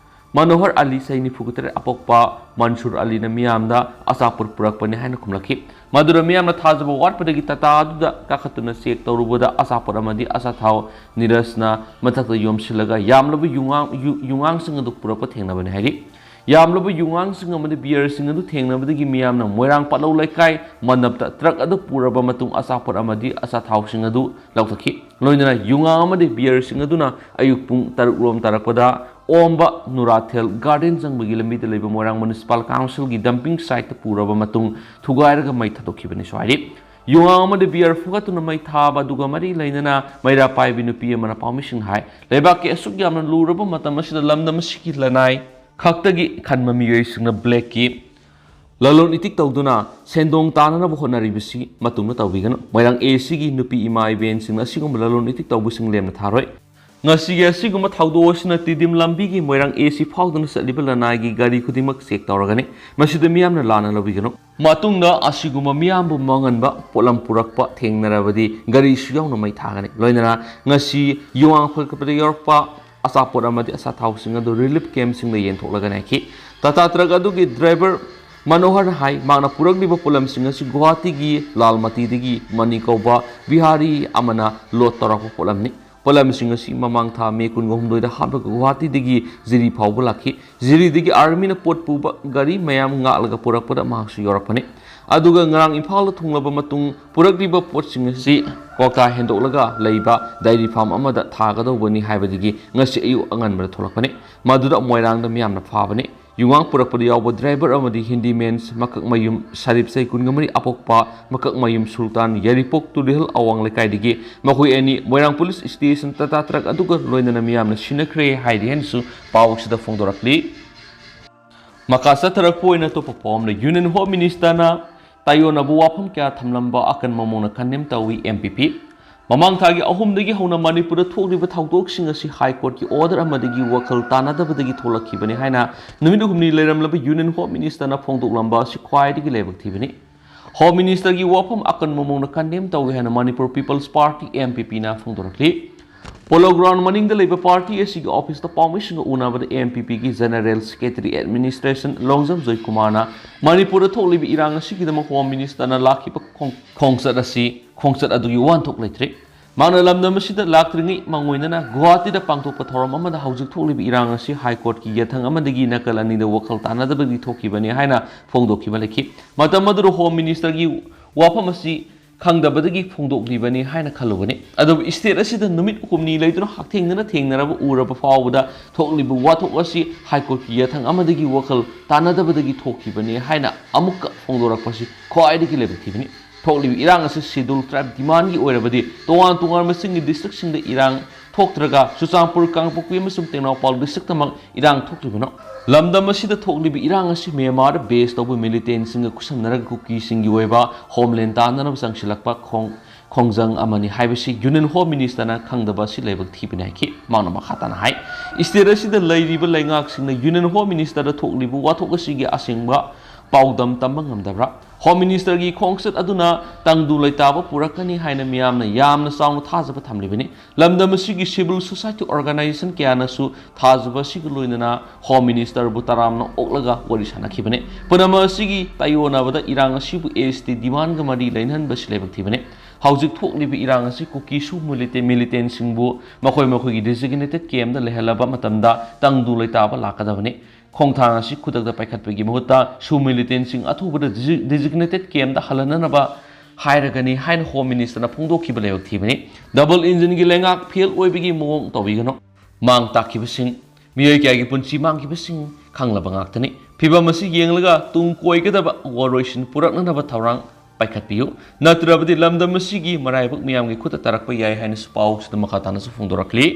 ꯃꯅꯣꯍꯔ ꯑꯂꯤ, ꯆꯍꯤ ꯅꯤꯐꯨꯒ ꯇꯔꯦꯠ ꯑꯄꯣꯛꯄ ꯃꯟꯁꯨꯔ ꯑꯂꯤꯅ ꯃꯤꯌꯥꯝꯗ ꯑꯆꯥꯄꯣꯠ ꯄꯨꯔꯛꯄꯅꯤ ꯍꯥꯏꯅ ꯈꯨꯝꯂꯛꯈꯤ꯫ ꯃꯗꯨꯗ ꯃꯤꯌꯥꯝꯅ ꯊꯥꯖꯕ ꯋꯥꯠꯄꯗꯒꯤ Tata ꯑꯗꯨꯗ ꯀꯥꯈꯠꯇꯨꯅ check ꯇꯧꯔꯨꯕꯗ ꯑꯆꯥꯄꯣꯠ ꯑꯃꯗꯤ ꯑꯆꯥꯊꯥꯎ ꯅꯤꯔꯁꯅ ꯃꯊꯛꯇ ꯌꯣꯝꯁꯤꯜꯂꯒ ꯌꯥꯝꯂꯕ ꯌꯨꯉꯥꯡ-, ꯌꯨ-, ꯌꯨꯉꯥꯡꯁꯤꯡ ꯑꯗꯨ ꯄꯨꯔꯛꯄ ꯊꯦꯡꯅꯕꯅꯤ ꯍꯥꯏꯔꯤ꯫ ꯌꯥꯝꯂꯕ ꯌꯨꯉꯥꯡꯁꯤꯡ ꯑꯃꯗꯤ beerꯁꯤꯡ ꯑꯗꯨ ꯊꯦꯡꯅꯕꯗꯒꯤ ꯃꯤꯌꯥꯝꯅ ꯃꯣꯏꯔꯥꯡ ꯄꯥꯠꯂꯧ ꯂꯩꯀꯥꯏ ꯃꯟꯗꯞꯇ truck ꯑꯗꯨ ꯄꯨꯔꯕ ꯃꯇꯨꯡ ꯑꯆꯥꯄꯣꯠ ꯑꯃꯗꯤ ꯑꯆꯥꯊꯥꯎꯁꯤꯡ ꯑꯗꯨ ꯂꯧꯊꯣꯛꯈꯤ꯫ ꯂꯣꯏꯅꯅ ꯌꯨꯉꯥꯡ ꯑꯃꯗꯤ beerꯁꯤꯡ ꯑꯗꯨꯅ ꯑꯌꯨꯛ ꯄꯨꯡ ꯇꯔꯨꯛ ꯔꯣꯝ ꯇꯥꯔꯛꯄꯗ ꯑꯣꯝꯕ ꯅꯨꯔꯥꯊꯦꯜ garden ꯆꯪꯕꯒꯤ ꯂꯝꯕꯤꯗ ꯂꯩꯕ ꯃꯣꯏꯔꯥꯡ Municipal Councilꯒꯤ dumping siteꯇ ꯄꯨꯔꯕ ꯃꯇꯨꯡ ꯊꯨꯒꯥꯏꯔꯒ ꯃꯩ ꯊꯥꯗꯣꯛꯈꯤꯕꯅꯤꯁꯨ ꯍꯥꯏꯔꯤ꯫ ꯌꯨꯉꯥꯡ ꯑꯃꯗ ꯕꯤꯌꯔ ꯐꯨꯒꯠꯇꯨꯅ ꯃꯩ ꯊꯥꯕ ꯑꯗꯨꯒ ꯃꯔꯤ ꯂꯩꯅꯅ ꯃꯩꯔꯥ ꯄꯥꯏꯕꯤ ꯅꯨꯄꯤ ꯑꯃꯅ ꯄꯥꯎꯃꯤꯁꯤꯡꯗ ꯍꯥꯏ, ꯂꯩꯕꯥꯛꯀꯤ ꯑꯁꯨꯛ ꯌꯥꯝꯅ ꯂꯨꯔꯕ ꯃꯇꯝ ꯑꯁꯤꯗ ꯂꯝꯗꯝ ꯑꯁꯤꯒꯤ ꯂꯅꯥꯏ ꯈꯛꯇꯒꯤ ꯈꯟꯕ ꯃꯤꯑꯣꯏꯁꯤꯡꯅ ꯕ꯭ꯂꯦꯛꯀꯤ ꯂꯂꯣꯟ ꯏꯇꯤꯛ ꯇꯧꯗꯨꯅ ꯁꯦꯟꯗꯣꯡ ꯇꯥꯅꯅꯕ ꯍꯣꯠꯅꯔꯤꯕꯁꯤ ꯃꯇꯨꯡꯗ ꯇꯧꯕꯤꯒꯅꯨ꯫ ꯃꯣꯏꯔꯥꯡ ꯑꯦ ꯁꯤꯒꯤ ꯅꯨꯄꯤ ꯏꯃꯥ ꯏꯕꯦꯟꯁꯤꯡꯅ ꯑꯁꯤꯒꯨꯝꯕ ꯂꯂꯣꯟ ꯏꯇꯤꯛ ꯇꯧꯕꯁꯤꯡ ꯂꯦꯝꯅ ꯊꯥꯔꯣꯏ꯫ ꯉꯁꯤꯒꯤ ꯑꯁꯤꯒꯨꯝꯕ ꯊꯧꯗꯣꯛ ꯑꯁꯤꯅ ꯇꯤꯗꯤꯝ ꯂꯝꯕꯤꯒꯤ ꯃꯣꯏꯔꯥꯡ ꯑꯦ ꯁꯤ ꯐꯥꯎꯗꯨꯅ ꯆꯠꯂꯤꯕ ꯂꯅꯥꯏꯒꯤ ꯒꯥꯔꯤ ꯈꯨꯗꯤꯡꯃꯛ ꯆꯦꯛ ꯇꯧꯔꯒꯅꯤ꯫ ꯃꯁꯤꯗ ꯃꯤꯌꯥꯝꯅ ꯂꯥꯟꯅ ꯂꯧꯕꯤꯒꯅꯨ꯫ ꯃꯇꯨꯡꯗ ꯑꯁꯤꯒꯨꯝꯕ ꯃꯤꯌꯥꯝꯕꯨ ꯃꯥꯡꯍꯟꯕ ꯄꯣꯠꯂꯝ ꯄꯨꯔꯛꯄ ꯊꯦꯡꯅꯔꯕꯗꯤ ꯒꯥꯔꯤꯁꯨ ꯌꯥꯎꯅ ꯃꯩ ꯊꯥꯒꯅꯤ꯫ ꯂꯣꯏꯅꯅ ꯉꯁꯤ ꯌꯨꯉꯥꯡ ꯐꯒꯠꯄꯗ ꯌꯧꯔꯛꯄ ꯑꯆꯥꯄꯣꯠ ꯑꯃꯗꯤ ꯑꯁꯥꯊꯥꯎꯁꯤꯡ ꯑꯗꯨ ꯔꯤꯂꯤꯐ ꯀꯦꯝꯞꯁꯤꯡꯗ ꯌꯦꯟꯊꯣꯛꯂꯒ ꯅꯥꯏꯈꯤ꯫ ꯇꯥꯇꯥ ꯇ꯭ꯔꯛ ꯑꯗꯨꯒꯤ ꯗ꯭ꯔꯥꯏꯚꯔ ꯃꯅꯣꯍꯔ ꯍꯥꯏ, ꯃꯍꯥꯛꯅ ꯄꯨꯔꯛꯂꯤꯕ ꯄꯣꯠꯂꯝꯁꯤꯡ ꯑꯁꯤ ꯒꯨꯋꯥꯍꯥꯇꯤꯒꯤ ꯂꯥꯜꯃꯇꯤꯗꯒꯤ ꯃꯅꯤ ꯀꯧꯕ ꯕꯤꯍꯥꯔꯤ ꯑꯃꯅ ꯂꯣꯗ ꯇꯧꯔꯛꯄ ꯄꯣꯠꯂꯝꯅꯤ꯫ ꯄꯣꯠꯂꯝꯁꯤꯡ ꯑꯁꯤ ꯃꯃꯥꯡ ꯊꯥ ꯃꯦ ꯀꯨꯟꯒ ꯍꯨꯝꯗꯣꯏꯗ ꯍꯥꯞꯂꯒ ꯒꯨꯋꯥꯍꯥꯇꯤꯗꯒꯤ ꯖꯤꯔꯤ ꯐꯥꯎꯕ ꯂꯥꯛꯈꯤ꯫ ꯖꯤꯔꯤꯗꯒꯤ ꯑꯥꯔꯃꯤꯅ ꯄꯣꯠ ꯄꯨꯕ ꯒꯥꯔꯤ ꯃꯌꯥꯝ ꯉꯥꯛꯂꯒ ꯄꯨꯔꯛꯄꯗ ꯃꯍꯥꯛꯁꯨ ꯌꯥꯎꯔꯛꯄꯅꯤ꯫ ꯑꯗꯨꯒ ꯉꯔꯥꯡ ꯏꯝꯐꯥꯜꯗ ꯊꯨꯡꯂꯕ ꯃꯇꯨꯡ ꯄꯨꯔꯛꯂꯤꯕ ꯄꯣꯠꯁꯤꯡ ꯑꯁꯤ ꯀ꯭ꯋꯥꯛꯇꯥ ꯍꯦꯟꯗꯣꯛꯂꯒ ꯂꯩꯕ ꯗꯥꯏꯔꯤ ꯐꯥꯔꯝ ꯑꯃꯗ ꯊꯥꯒꯗꯧꯕꯅꯤ ꯍꯥꯏꯕꯗꯒꯤ ꯉꯁꯤ ꯑꯌꯨꯛ ꯑꯉꯟꯕꯗ ꯊꯣꯛꯂꯛꯄꯅꯤ꯫ ꯃꯗꯨꯗ ꯃꯣꯏꯔꯥꯡꯗ ꯃꯤꯌꯥꯝꯅ ꯐꯥꯕꯅꯤ꯫ ꯌꯨꯉꯥꯡ ꯄꯨꯔꯛꯄꯗ ꯌꯥꯎꯕ ꯗ꯭ꯔꯥꯏꯚꯔ ꯑꯃꯗꯤ ꯍꯤꯟꯗꯤꯃꯦꯟꯁ ꯃꯀꯛꯃꯌꯨꯝ ꯁꯔꯤꯞ ꯆꯍꯤ ꯀꯨꯟꯒ ꯃꯔꯤ, ꯑꯄꯣꯛꯄ ꯃꯀꯛꯃꯌꯨꯝ ꯁꯨꯜꯇꯥꯟ, ꯌꯥꯏꯔꯤꯄꯣꯛ ꯇꯨꯔꯦꯜ ꯑꯋꯥꯡ ꯂꯩꯀꯥꯏꯗꯒꯤ꯫ ꯃꯈꯣꯏ ꯑꯅꯤ ꯃꯣꯏꯔꯥꯡ ꯄꯨꯂꯤꯁ ꯁ꯭ꯇꯦꯁꯟ ꯇꯥꯇꯥ ꯇ꯭ꯔꯛ ꯑꯗꯨꯒ ꯂꯣꯏꯅꯅ ꯃꯤꯌꯥꯝꯅ ꯁꯤꯟꯅꯈ꯭ꯔꯦ ꯍꯥꯏꯔꯤ ꯍꯥꯏꯅꯁꯨ ꯄꯥꯎ ꯑꯁꯤꯗ ꯐꯣꯡꯗꯣꯔꯛꯂꯤ꯫ ꯃꯈꯥ ꯆꯠꯊꯔꯛꯄ ꯑꯣꯏꯅ ꯑꯇꯣꯞꯄ ꯄꯥꯎ ꯑꯃꯅ, ꯌꯨꯅꯤꯌꯟ ꯍꯣꯝ ꯃꯤꯅꯤꯁꯇꯔꯅ ꯇꯥꯏꯌꯣꯟꯅꯕ ꯋꯥꯐꯝ ꯀꯌꯥ ꯊꯝꯂꯝꯕ ꯑꯀꯟꯕ ꯃꯑꯣꯡꯗ ꯀꯟꯗꯦꯝ ꯇꯧꯏ ꯑꯦꯝ ꯄꯤ ꯄꯤ꯫ ꯃꯃꯥꯡ ꯊꯥꯒꯤ ꯑꯍꯨꯝꯗꯒꯤ ꯍꯧꯅ ꯃꯅꯤꯄꯨꯔꯗ ꯊꯣꯛꯂꯤꯕ ꯊꯧꯗꯣꯛꯁꯤꯡ ꯑꯁꯤ ꯍꯥꯏ ꯀꯣꯔꯠꯀꯤ ꯑꯣꯔꯗꯔ ꯑꯃꯗꯒꯤ ꯋꯥꯈꯜ ꯇꯥꯅꯗꯕꯗꯒꯤ ꯊꯣꯛꯂꯛꯈꯤꯕꯅꯤ ꯍꯥꯏꯅ ꯅꯨꯃꯤꯠ ꯍꯨꯝꯅꯤ ꯂꯩꯔꯝꯂꯕ ꯌꯨꯅꯤꯌꯟ ꯍꯣꯝ ꯃꯤꯅꯤꯁꯇꯔꯅ ꯐꯣꯡꯗꯣꯛꯂꯝꯕ ꯑꯁꯤ ꯈ꯭ꯋꯥꯏꯗꯒꯤ ꯂꯥꯏꯕꯛ ꯊꯤꯕꯅꯤ꯫ ꯍꯣꯝ ꯃꯤꯅꯤꯁꯇꯔꯒꯤ ꯋꯥꯐꯝ ꯑꯀꯟꯕ ꯃꯑꯣꯡꯗ ꯀꯟꯗꯦꯝ ꯇꯧꯏ ꯍꯥꯏꯅ Manipur peoples party, M P ꯄꯤꯅ ꯐꯣꯡꯗꯣꯔꯛꯂꯤ꯫ ꯄꯣꯂꯣ ꯒ꯭ꯔꯥꯎꯟ ꯃꯅꯤꯡꯗ ꯂꯩꯕ ꯄꯥꯔꯇꯤ ꯑꯁꯤꯒꯤ ꯑꯣꯐꯤꯁꯇ ꯄꯥꯎꯃꯤꯁꯤꯡꯒ ꯎꯅꯕꯗ ꯑꯦꯝ ꯄꯤ ꯄꯤꯒꯤ ꯖꯦꯅꯔꯦꯜ ꯁꯦꯀ꯭ꯔꯦꯇꯔꯤ ꯑꯦꯗꯃꯤꯅꯤꯁꯇ꯭ꯔꯦꯁꯟ ꯂꯣꯡꯖꯝ ꯖꯣꯏꯀꯨꯃꯥꯔꯅ ꯃꯅꯤꯄꯨꯔꯗ ꯊꯣꯛꯂꯤꯕ ꯏꯔꯥꯡ ꯑꯁꯤꯒꯤꯗꯃꯛ ꯍꯣꯝ ꯃꯤꯅꯤꯁꯇꯔꯅ ꯂꯥꯛꯈꯤꯕ ꯈꯣꯡ-, ꯈꯣꯡꯆꯠ ꯑꯁꯤ, ꯈꯣꯡꯆꯠ ꯑꯗꯨꯒꯤ ꯋꯥꯍꯟꯊꯣꯛ ꯂꯩꯇ꯭ꯔꯤ꯫ ꯃꯍꯥꯛꯅ ꯂꯝꯗꯝ ꯑꯁꯤꯗ ꯂꯥꯛꯇ꯭ꯔꯤꯉꯩ ꯃꯥꯡꯑꯣꯏꯅꯅ ꯒꯨꯋꯥꯍꯥꯇꯤꯗ ꯄꯥꯡꯊꯣꯛꯄ ꯊꯧꯔꯝ ꯑꯃꯗ ꯍꯧꯖꯤꯛ ꯊꯣꯛꯂꯤꯕ ꯏꯔꯥꯡ ꯑꯁꯤ ꯍꯥꯏ ꯀꯣꯔꯠꯀꯤ ꯌꯥꯊꯪ ꯑꯃꯗꯒꯤ ꯅꯥꯀꯜ ꯑꯅꯤꯗ ꯋꯥꯈꯜ ꯇꯥꯅꯗꯕꯒꯤ ꯊꯣꯛꯈꯤꯕꯅꯤ ꯍꯥꯏꯅ ꯐꯣꯡꯗꯣꯛꯈꯤꯕ ꯂꯩꯈꯤ꯫ ꯃꯇꯝ ꯑꯗꯨꯗ ꯍꯣꯝ ꯃꯤꯅꯤꯁꯇꯔꯒꯤ ꯋꯥꯐꯝ ꯑꯁꯤ ꯈꯪꯗꯕꯗꯒꯤ ꯐꯣꯡꯗꯣꯛꯂꯤꯕꯅꯤ ꯍꯥꯏꯅ ꯈꯜꯂꯨꯕꯅꯤ꯫ ꯑꯗꯨꯕꯨ ꯁ꯭ꯇꯦꯠ ꯑꯁꯤꯗ ꯅꯨꯃꯤꯠ ꯍꯨꯝꯅꯤ ꯂꯩꯗꯨꯅ ꯍꯛꯊꯦꯡꯅꯅ ꯊꯦꯡꯅꯔꯕ ꯎꯔꯕ ꯐꯥꯎꯕꯗ ꯊꯣꯛꯂꯤꯕ ꯋꯥꯊꯣꯛ ꯑꯁꯤ ꯍꯥꯏ ꯀꯣꯔꯠꯀꯤ ꯌꯥꯊꯪ ꯑꯃꯗꯒꯤ ꯋꯥꯈꯜ ꯇꯥꯅꯗꯕꯗꯒꯤ ꯊꯣꯛꯈꯤꯕꯅꯤ ꯍꯥꯏꯅ ꯑꯃꯨꯛꯀ ꯐꯣꯡꯗꯣꯔꯛꯄꯁꯤ ꯈ꯭ꯋꯥꯏꯗꯒꯤ ꯂꯥꯏꯕꯛ ꯊꯤꯕꯅꯤ꯫ ꯊꯣꯛꯂꯤꯕ ꯏꯔꯥꯡ ꯑꯁꯤ Scheduled Tribe demandꯒꯤ ꯑꯣꯏꯔꯕꯗꯤ ꯇꯣꯉꯥꯟ ꯇꯣꯉꯥꯟꯕꯁꯤꯡꯒꯤ districtꯁꯤꯡꯗ ꯏꯔꯥꯡ ꯊꯣꯛꯇ꯭ꯔꯒ ꯆꯨꯔꯆꯥꯟꯄꯨꯔ, ꯀꯥꯡꯄꯣꯛꯄꯤ ꯑꯃꯁꯨꯡ ꯇꯦꯡꯅꯧꯄꯜ districtꯇꯃꯛ ꯏꯔꯥꯡ ꯊꯣꯛꯂꯤꯕꯅꯣ? ꯂꯝꯗꯝ ꯑꯁꯤꯗ ꯊꯣꯛꯂꯤꯕ ꯏꯔꯥꯡ ꯑꯁꯤ ꯃ꯭ꯌꯥꯟꯃꯥꯔꯗ base ꯇꯧꯕ militantꯁꯤꯡꯒ ꯈꯨꯠꯁꯝꯅꯔꯒ ꯀꯨꯀꯤꯁꯤꯡꯒꯤ ꯑꯣꯏꯕ homeland ꯇꯥꯟꯅꯅꯕ ꯆꯪꯁꯤꯜꯂꯛꯄ ꯈꯣꯡ ꯈꯣꯡꯖꯪ ꯑꯃꯅꯤ ꯍꯥꯏꯕꯁꯤ Union Home Ministerꯅ ꯈꯪꯗꯕ ꯑꯁꯤ ꯂꯥꯏꯕꯛ ꯊꯤꯕꯅꯤ ꯍꯥꯏꯈꯤ꯫ ꯃꯍꯥꯛꯅ ꯃꯈꯥ ꯇꯥꯅ ꯍꯥꯏ, state ꯑꯁꯤꯗ ꯂꯩꯔꯤꯕ ꯂꯩꯉꯥꯛꯁꯤꯡꯅ Union Home Ministerꯗ ꯊꯣꯛꯂꯤꯕ ꯋꯥꯊꯣꯛ ꯑꯁꯤꯒꯤ ꯑꯁꯦꯡꯕ ꯄꯥꯎꯗꯝ ꯇꯝꯕ ꯉꯝꯗꯕ꯭ꯔꯥ? Home Ministerꯒꯤ ꯈꯣꯡꯆꯠ ꯑꯗꯨꯅ ꯇꯪꯗꯨ ꯂꯩꯇꯥꯕ ꯄꯨꯔꯛꯀꯅꯤ ꯍꯥꯏꯅ ꯃꯤꯌꯥꯝꯅ ꯌꯥꯝꯅ ꯆꯥꯎꯅ ꯊꯥꯖꯕ ꯊꯝꯂꯤꯕꯅꯤ꯫ ꯂꯝꯗꯝ ꯑꯁꯤꯒꯤ civil society organization ꯀꯌꯥꯅꯁꯨ ꯊꯥꯖꯕ ꯑꯁꯤꯒ ꯂꯣꯏꯅꯅ Home Ministerꯕꯨ ꯇꯔꯥꯝꯅ ꯑꯣꯛꯂꯒ ꯋꯥꯔꯤ ꯁꯥꯅꯈꯤꯕꯅꯤ꯫ ꯄꯨꯝꯅꯃꯛ ꯑꯁꯤꯒꯤ ꯇꯥꯏꯑꯣꯟꯅꯕꯗ ꯏꯔꯥꯡ ꯑꯁꯤꯕꯨ ST demandꯒ ꯃꯔꯤ ꯂꯩꯅꯍꯟꯕ ꯑꯁꯤ ꯂꯥꯏꯕꯛ ꯊꯤꯕꯅꯤ꯫ ꯍꯧꯖꯤꯛ ꯊꯣꯛꯂꯤꯕ ꯏꯔꯥꯡ ꯑꯁꯤ ꯀꯨꯀꯤ ꯁꯨ militantꯁꯤꯡꯕꯨ ꯃꯈꯣꯏ ꯃꯈꯣꯏꯒꯤ designated campꯇ ꯂꯩꯍꯜꯂꯕ ꯃꯇꯝꯗ ꯇꯪꯗꯨ ꯂꯩꯇꯥꯕ ꯂꯥꯛꯀꯗꯕꯅꯤ꯫ ꯈꯣꯡꯊꯥꯡ ꯑꯁꯤ ꯈꯨꯗꯛꯇ ꯄꯥꯏꯈꯠꯄꯒꯤ ꯃꯍꯨꯠꯇ ꯁꯨ militantꯁꯤꯡ ꯑꯊꯨꯕꯗ designated campꯇ ꯍꯜꯍꯟꯅꯅꯕ ꯍꯥꯏꯔꯒꯅꯤ ꯍꯥꯏꯅ Home Ministerꯅ ꯐꯣꯡꯗꯣꯛꯈꯤꯕ ꯂꯥꯏꯕꯛ ꯊꯤꯕꯅꯤ꯫ Double engineꯒꯤ ꯂꯩꯉꯥꯛ fail ꯑꯣꯏꯕꯒꯤ ꯃꯑꯣꯡ ꯇꯧꯕꯤꯒꯅꯨ꯫ ꯃꯥꯡ ꯇꯥꯛꯈꯤꯕꯁꯤꯡ, ꯃꯤꯑꯣꯏ ꯀꯌꯥꯒꯤ ꯄꯨꯟꯁꯤ ꯃꯥꯡꯈꯤꯕꯁꯤꯡ ꯈꯪꯂꯕ ꯉꯥꯛꯇꯅꯤ꯫ ꯐꯤꯚꯝ ꯑꯁꯤ ꯌꯦꯡꯂꯒ ꯇꯨꯡ ꯀꯣꯏꯒꯗꯕ ꯋꯥꯔꯣꯏꯁꯤꯟ ꯄꯨꯔꯛꯅꯅꯕ ꯊꯧꯔꯥꯡ ꯄꯥꯏꯈꯠꯄꯤꯌꯨ꯫ ꯅꯠꯇ꯭ꯔꯕꯗꯤ ꯂꯝꯗꯝ ꯑꯁꯤꯒꯤ ꯃꯔꯥꯏꯕꯛ ꯃꯤꯌꯥꯝꯒꯤ ꯈꯨꯠꯇ ꯇꯥꯔꯛꯄ ꯌꯥꯏ ꯍꯥꯏꯅꯁꯨ ꯄꯥꯎꯁꯤꯗ ꯃꯈꯥ ꯇꯥꯅꯁꯨ ꯐꯣꯡꯗꯣꯔꯛꯂꯤ꯫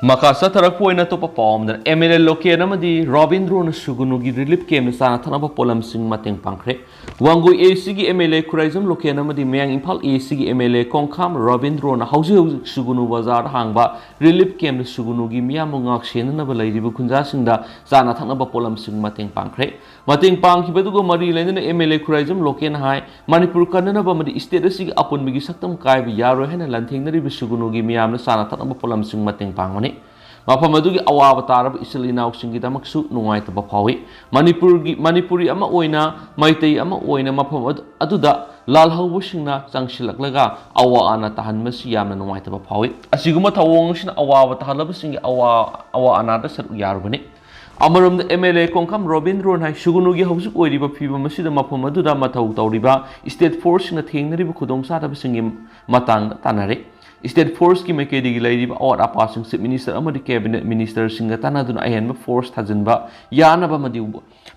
ꯃꯈꯥ ꯆꯠꯊꯔꯛꯄ ꯑꯣꯏꯅ ꯑꯇꯣꯞꯄ ꯄꯥꯎ ꯑꯃꯗ, MLA ꯂꯣꯀꯦꯟ ꯑꯃꯗꯤ ꯔꯣꯕꯤꯟꯗ꯭ꯔꯣꯅ ꯁꯨꯒꯨꯅꯨꯒꯤ relief campꯇ ꯆꯥꯅ ꯊꯛꯅꯕ ꯄꯣꯠꯂꯝꯁꯤꯡ ꯃꯇꯦꯡ ꯄꯥꯡꯈ꯭ꯔꯦ꯫ ꯋꯥꯡꯒꯣꯏ ACꯒꯤ MLA ꯈꯨꯔꯥꯏꯖꯝ ꯂꯣꯀꯦꯟ ꯑꯃꯗꯤ ꯃꯌꯥꯡ ꯏꯝꯐꯥꯜ ACꯒꯤ MLA ꯀꯣꯡꯈꯥꯝ ꯔꯣꯕꯤꯟꯗ꯭ꯔꯣꯅ ꯍꯧꯖꯤꯛ ꯍꯧꯖꯤꯛ ꯁꯨꯒꯨꯅꯨ ꯕꯖꯥꯔꯗ ꯍꯥꯡꯕ relief campꯇ ꯁꯨꯒꯨꯅꯨꯒꯤ ꯃꯤꯌꯥꯝꯕꯨ ꯉꯥꯛ ꯁꯦꯟꯅꯅꯕ ꯂꯩꯔꯤꯕ ꯈꯨꯟꯖꯥꯁꯤꯡꯗ ꯆꯥꯅ ꯊꯛꯅꯕ ꯄꯣꯠꯂꯝꯁꯤꯡ ꯃꯇꯦꯡ ꯄꯥꯡꯈ꯭ꯔꯦ꯫ ꯃꯇꯦꯡ ꯄꯥꯡꯈꯤꯕ ꯑꯗꯨꯒ ꯃꯔꯤ ꯂꯩꯅꯅ MLA ꯈꯨꯔꯥꯏꯖꯝ ꯂꯣꯀꯦꯟ ꯍꯥꯏ, ꯃꯅꯤꯄꯨꯔ ꯀꯟꯅꯅꯕ ꯑꯃꯗꯤ state ꯑꯁꯤꯒꯤ ꯑꯄꯨꯟꯕꯒꯤ ꯁꯛꯇꯝ ꯀꯥꯏꯕ ꯌꯥꯔꯣꯏ ꯍꯥꯏꯅ ꯂꯥꯟꯊꯦꯡꯅꯔꯤꯕ ꯁꯨꯒꯨꯅꯨꯒꯤ ꯃꯤꯌꯥꯝꯅ ꯆꯥꯅ ꯊꯛꯅꯕ ꯄꯣꯠꯂꯝꯁꯤꯡ ꯃꯇꯦꯡ ꯄꯥꯡꯕꯅꯤ꯫ ꯃꯐꯝ ꯑꯗꯨꯒꯤ ꯑꯋꯥꯕ ꯇꯥꯔꯕ ꯏꯆꯤꯜ ꯏꯅꯥꯎꯁꯤꯡꯒꯤꯗꯃꯛꯁꯨ ꯅꯨꯡꯉꯥꯏꯇꯕ ꯐꯥꯎꯏ꯫ ꯃꯅꯤꯄꯨꯔꯒꯤ, ꯃꯅꯤꯄꯨꯔꯤ ꯑꯃ ꯑꯣꯏꯅ, ꯃꯩꯇꯩ ꯑꯃ ꯑꯣꯏꯅ ꯃꯐꯝ ꯑꯗꯨ, ꯑꯗꯨꯗ ꯂꯥꯜꯍꯧꯕꯁꯤꯡꯅ ꯆꯪꯁꯤꯜꯂꯛꯂꯒ ꯑꯋꯥ ꯑꯅꯥ ꯇꯥꯍꯟꯕꯁꯤ ꯌꯥꯝꯅ ꯅꯨꯡꯉꯥꯏꯇꯕ ꯐꯥꯎꯏ꯫ ꯑꯁꯤꯒꯨꯝꯕ ꯊꯧꯑꯣꯡ ꯑꯁꯤꯅ ꯑꯋꯥꯕ ꯇꯥꯍꯜꯂꯕꯁꯤꯡꯒꯤ ꯑꯋꯥ, ꯑꯋꯥ ꯑꯅꯥꯗ ꯁꯔꯨꯛ ꯌꯥꯔꯨꯕꯅꯤ꯫ ꯑꯃꯔꯣꯝꯗ MLA ꯀꯣꯡꯈꯥꯝ ꯔꯣꯕꯤꯟꯗ꯭ꯔꯣꯅ ꯍꯥꯏ, ꯁꯨꯒꯨꯅꯨꯒꯤ ꯍꯧꯖꯤꯛ ꯑꯣꯏꯔꯤꯕ ꯐꯤꯕꯝ ꯑꯁꯤꯗ ꯃꯐꯝ ꯑꯗꯨꯗ ꯃꯊꯧ ꯇꯧꯔꯤꯕ state forceꯁꯤꯡꯅ ꯊꯦꯡꯅꯔꯤꯕ ꯈꯨꯗꯣꯡꯆꯥꯗꯕꯁꯤꯡꯒꯤ ꯃꯇꯥꯡꯗ ꯇꯥꯟꯅꯔꯦ꯫ State forceꯀꯤ ꯃꯥꯏꯀꯩꯗꯒꯤ ꯂꯩꯔꯤꯕ ꯑꯋꯥꯠ ꯑꯄꯥꯁꯤꯡ Chief Minister ꯑꯃꯗꯤ Cabinet Ministerꯁꯤꯡꯒ ꯇꯥꯟꯅꯗꯨꯅ ꯑꯍꯦꯟꯕ force ꯊꯥꯖꯤꯟꯕ ꯌꯥꯅꯕ ꯑꯃꯗꯤ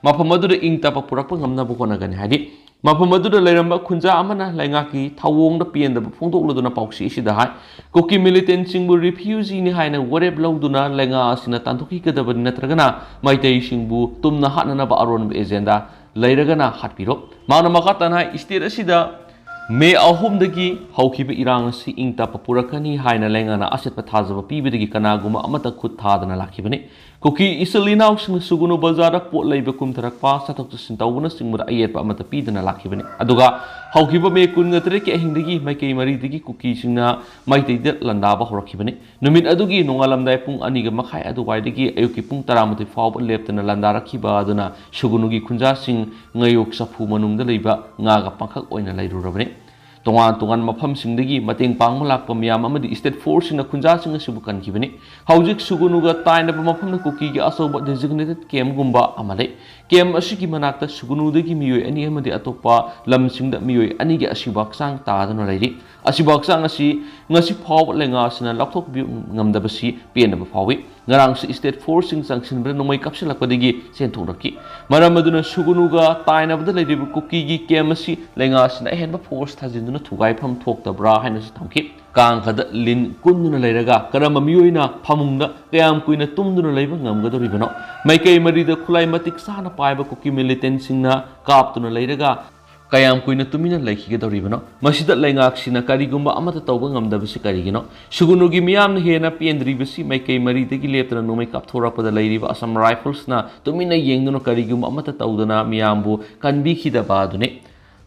ꯃꯐꯝ ꯑꯗꯨꯗ ꯏꯪ ꯇꯞꯄ ꯄꯨꯔꯛꯄ ꯉꯝꯅꯕ ꯍꯣꯠꯅꯒꯅꯤ ꯍꯥꯏꯔꯤ꯫ ꯃꯐꯝ ꯑꯗꯨꯗ ꯂꯩꯔꯝꯕ ꯈꯨꯟꯖꯥ ꯑꯃꯅ ꯂꯩꯉꯥꯛꯀꯤ ꯊꯧꯑꯣꯡꯗ ꯄꯦꯟꯗꯕ ꯐꯣꯡꯗꯣꯛꯂꯗꯨꯅ ꯄꯥꯎꯆꯦ ꯑꯁꯤꯗ ꯍꯥꯏ, ꯀꯨꯀꯤ ꯃꯤꯂꯤꯇꯦꯟꯁꯤꯡꯕꯨ ꯔꯤꯐ꯭ꯌꯨꯖꯤꯅꯤ ꯍꯥꯏꯅ ꯋꯥꯔꯦꯞ ꯂꯧꯗꯨꯅ ꯂꯩꯉꯥꯛ ꯑꯁꯤꯅ ꯇꯥꯟꯊꯣꯛꯈꯤꯒꯗꯕꯅꯤ, ꯅꯠꯇ꯭ꯔꯒꯅ ꯃꯩꯇꯩꯁꯤꯡꯕꯨ ꯇꯨꯝꯅ ꯍꯥꯠꯅꯅꯕ ꯑꯔꯣꯟꯕ ꯑꯦꯖꯦꯟꯗꯥ ꯂꯩꯔꯒꯅ ꯍꯥꯠꯄꯤꯔꯣ꯫ ꯃꯥꯅ ꯃꯈꯥ ꯇꯥꯅ ꯍꯥꯏ, ꯁ꯭ꯇꯦꯠ ꯑꯁꯤꯗ ꯃꯦ ꯑꯍꯨꯝꯗꯒꯤ ꯍꯧꯈꯤꯕ ꯏꯔꯥꯡ ꯑꯁꯤ ꯏꯪ ꯇꯞꯄ ꯄꯨꯔꯛꯀꯅꯤ ꯍꯥꯏꯅ ꯂꯩꯉꯥꯛꯅ ꯑꯆꯦꯠꯄ ꯊꯥꯖꯕ ꯄꯤꯕꯗꯒꯤ ꯀꯅꯥꯒꯨꯝꯕ ꯑꯃꯠꯇ ꯈꯨꯠ ꯊꯥꯗꯅ ꯂꯥꯛꯈꯤꯕꯅꯤ꯫ ꯀꯨꯀꯤ ꯏꯆꯤꯜ ꯏꯅꯥꯎꯁꯤꯡꯅ ꯁꯨꯒꯨꯅꯨ ꯕꯖꯥꯔꯗ ꯄꯣꯠ ꯂꯩꯕ ꯀꯨꯝꯊꯔꯛꯄ, ꯆꯠꯊꯣꯛ ꯆꯠꯁꯤꯟ ꯇꯧꯕꯅꯆꯤꯡꯕꯗ ꯑꯌꯦꯠꯄ ꯑꯃꯠꯇ ꯄꯤꯗꯅ ꯂꯥꯛꯈꯤꯕꯅꯤ꯫ ꯑꯗꯨꯒ ꯍꯧꯈꯤꯕ ꯃꯦ ꯀꯨꯟꯒ ꯇꯔꯦꯠꯀꯤ ꯑꯍꯤꯡꯗꯒꯤ ꯃꯥꯏꯀꯩ ꯃꯔꯤꯗꯒꯤ ꯀꯨꯀꯤꯁꯤꯡꯅ ꯃꯩꯇꯩꯗ ꯂꯥꯟꯗꯥꯕ ꯍꯧꯔꯛꯈꯤꯕꯅꯤ꯫ ꯅꯨꯃꯤꯠ ꯑꯗꯨꯒꯤ ꯅꯣꯡꯉꯥꯜꯂꯝꯗꯥꯏ ꯄꯨꯡ ꯑꯅꯤꯒ ꯃꯈꯥꯏ ꯑꯗꯨꯋꯥꯏꯗꯒꯤ ꯑꯌꯨꯛꯀꯤ ꯄꯨꯡ ꯇꯔꯥꯃꯥꯊꯣꯏ ꯐꯥꯎꯕ ꯂꯦꯞꯇꯅ ꯂꯥꯟꯗꯥꯔꯛꯈꯤꯕ ꯑꯗꯨꯅ ꯁꯨꯒꯨꯅꯨꯒꯤ ꯈꯨꯟꯖꯥꯁꯤꯡ ꯉꯥꯌꯣꯛ ꯆꯐꯨ ꯃꯅꯨꯡꯗ ꯂꯩꯕ ꯉꯥꯒ ꯄꯥꯡꯈꯛ ꯑꯣꯏꯅ ꯂꯩꯔꯨꯔꯕꯅꯤ꯫ ꯇꯣꯉꯥꯟ ꯇꯣꯉꯥꯟꯕ ꯃꯐꯝꯁꯤꯡꯗꯒꯤ ꯃꯇꯦꯡ ꯄꯥꯡꯕ ꯂꯥꯛꯄ ꯃꯤꯌꯥꯝ ꯑꯃꯗꯤ ꯁ꯭ꯇꯦꯠ ꯐꯣꯔꯁꯁꯤꯡꯅ ꯁꯤꯕꯨ ꯀꯟꯈꯤꯕꯅꯤ꯫ ꯍꯧꯖꯤꯛ ꯁꯨꯒꯨꯅꯨꯒ ꯇꯥꯏꯅꯕ ꯃꯐꯝꯗ ꯀꯨꯀꯤꯒꯤ ꯑꯆꯧꯕ ꯗꯦꯖꯤꯒꯅꯦꯇꯦꯗ ꯀꯦꯝꯒꯨꯝꯕ ꯑꯃ ꯂꯩ꯫ ꯀꯦꯝ ꯑꯁꯤꯒꯤ ꯃꯅꯥꯛꯇ ꯁꯨꯒꯨꯅꯨꯗꯒꯤ ꯃꯤꯑꯣꯏ ꯑꯅꯤ ꯑꯃꯗꯤ ꯑꯇꯣꯞꯄ ꯂꯝꯁꯤꯡꯗ ꯃꯤꯑꯣꯏ ꯑꯅꯤꯒꯤ ꯑꯁꯤꯕ ꯍꯛꯆꯥꯡ ꯇꯥꯗꯨꯅ ꯂꯩꯔꯤ꯫ ꯑꯁꯤꯕ ꯍꯛꯆꯥꯡ ꯑꯁꯤ ꯉꯁꯤ ꯐꯥꯎꯕ ꯂꯩꯉꯥꯛ ꯑꯁꯤꯅ ꯂꯧꯊꯣꯛꯄꯤꯕ ꯉꯝꯗꯕꯁꯤ ꯄꯦꯟꯗꯕ ꯐꯥꯎꯏ꯫ ꯉꯔꯥꯡꯁꯨ ꯁ꯭ꯇꯦꯠ ꯐꯣꯔꯁꯁꯤꯡ ꯆꯪꯁꯤꯟꯕꯗ ꯅꯣꯡꯃꯩ ꯀꯥꯞꯁꯤꯜꯂꯛꯄꯗꯒꯤ ꯆꯦꯟꯊꯣꯛꯂꯛꯈꯤ꯫ ꯃꯔꯝ ꯑꯗꯨꯅ ꯁꯨꯒꯨꯅꯨꯒ ꯇꯥꯏꯅꯕꯗ ꯂꯩꯔꯤꯕ ꯀꯨꯀꯤꯒꯤ ꯀꯦꯝ ꯑꯁꯤ ꯂꯩꯉꯥꯛ ꯑꯁꯤꯅ ꯑꯍꯦꯟꯕ ꯐꯣꯔꯁ ꯊꯥꯖꯤꯟꯗꯨꯅ ꯊꯨꯒꯥꯏꯐꯝ ꯊꯣꯛꯇꯕ꯭ꯔꯥ ꯍꯥꯏꯅꯁꯨ ꯊꯝꯈꯤ꯫ ꯀꯥꯡꯈꯗ ꯂꯤꯟ ꯀꯨꯟꯗꯨꯅ ꯂꯩꯔꯒ ꯀꯔꯝꯕ ꯃꯤꯑꯣꯏꯅ ꯐꯃꯨꯡꯗ ꯀꯌꯥꯝ ꯀꯨꯏꯅ ꯇꯨꯝꯗꯨꯅ ꯂꯩꯕ ꯉꯝꯒꯗꯧꯔꯤꯕꯅꯣ? ꯃꯥꯏꯀꯩ ꯃꯔꯤꯗ ꯈꯨꯠꯂꯥꯏ ꯃꯇꯤꯛ ꯆꯥꯅ ꯄꯥꯏꯕ ꯀꯨꯀꯤ ꯃꯤꯂꯤꯇꯦꯟꯁꯤꯡꯅ ꯀꯥꯞꯇꯨꯅ ꯂꯩꯔꯒ ꯀꯌꯥꯝ ꯀꯨꯏꯅ ꯇꯨꯃꯤꯟꯅ ꯂꯩꯈꯤꯒꯗꯧꯔꯤꯕꯅꯣ? ꯃꯁꯤꯗ ꯂꯩꯉꯥꯛꯁꯤꯅ ꯀꯔꯤꯒꯨꯝꯕ ꯑꯃꯠꯇ ꯇꯧꯕ ꯉꯝꯗꯕꯁꯤ ꯀꯔꯤꯒꯤꯅꯣ? ꯁꯨꯒꯨꯅꯨꯒꯤ ꯃꯤꯌꯥꯝꯅ ꯍꯦꯟꯅ ꯄꯦꯟꯗ꯭ꯔꯤꯕꯁꯤ ꯃꯥꯏꯀꯩ ꯃꯔꯤꯗꯒꯤ ꯂꯦꯞꯇꯅ ꯅꯣꯡꯃꯩ ꯀꯥꯞꯊꯣꯔꯛꯄꯗ ꯂꯩꯔꯤꯕ ꯑꯁꯥꯝ ꯔꯥꯏꯐꯜꯁꯅ ꯇꯨꯃꯤꯟꯅ ꯌꯦꯡꯗꯨꯅ ꯀꯔꯤꯒꯨꯝꯕ ꯑꯃꯠꯇ ꯇꯧꯗꯅ ꯃꯤꯌꯥꯝꯕꯨ ꯀꯟꯕꯤꯈꯤꯗꯕ ꯑꯗꯨꯅꯤ꯫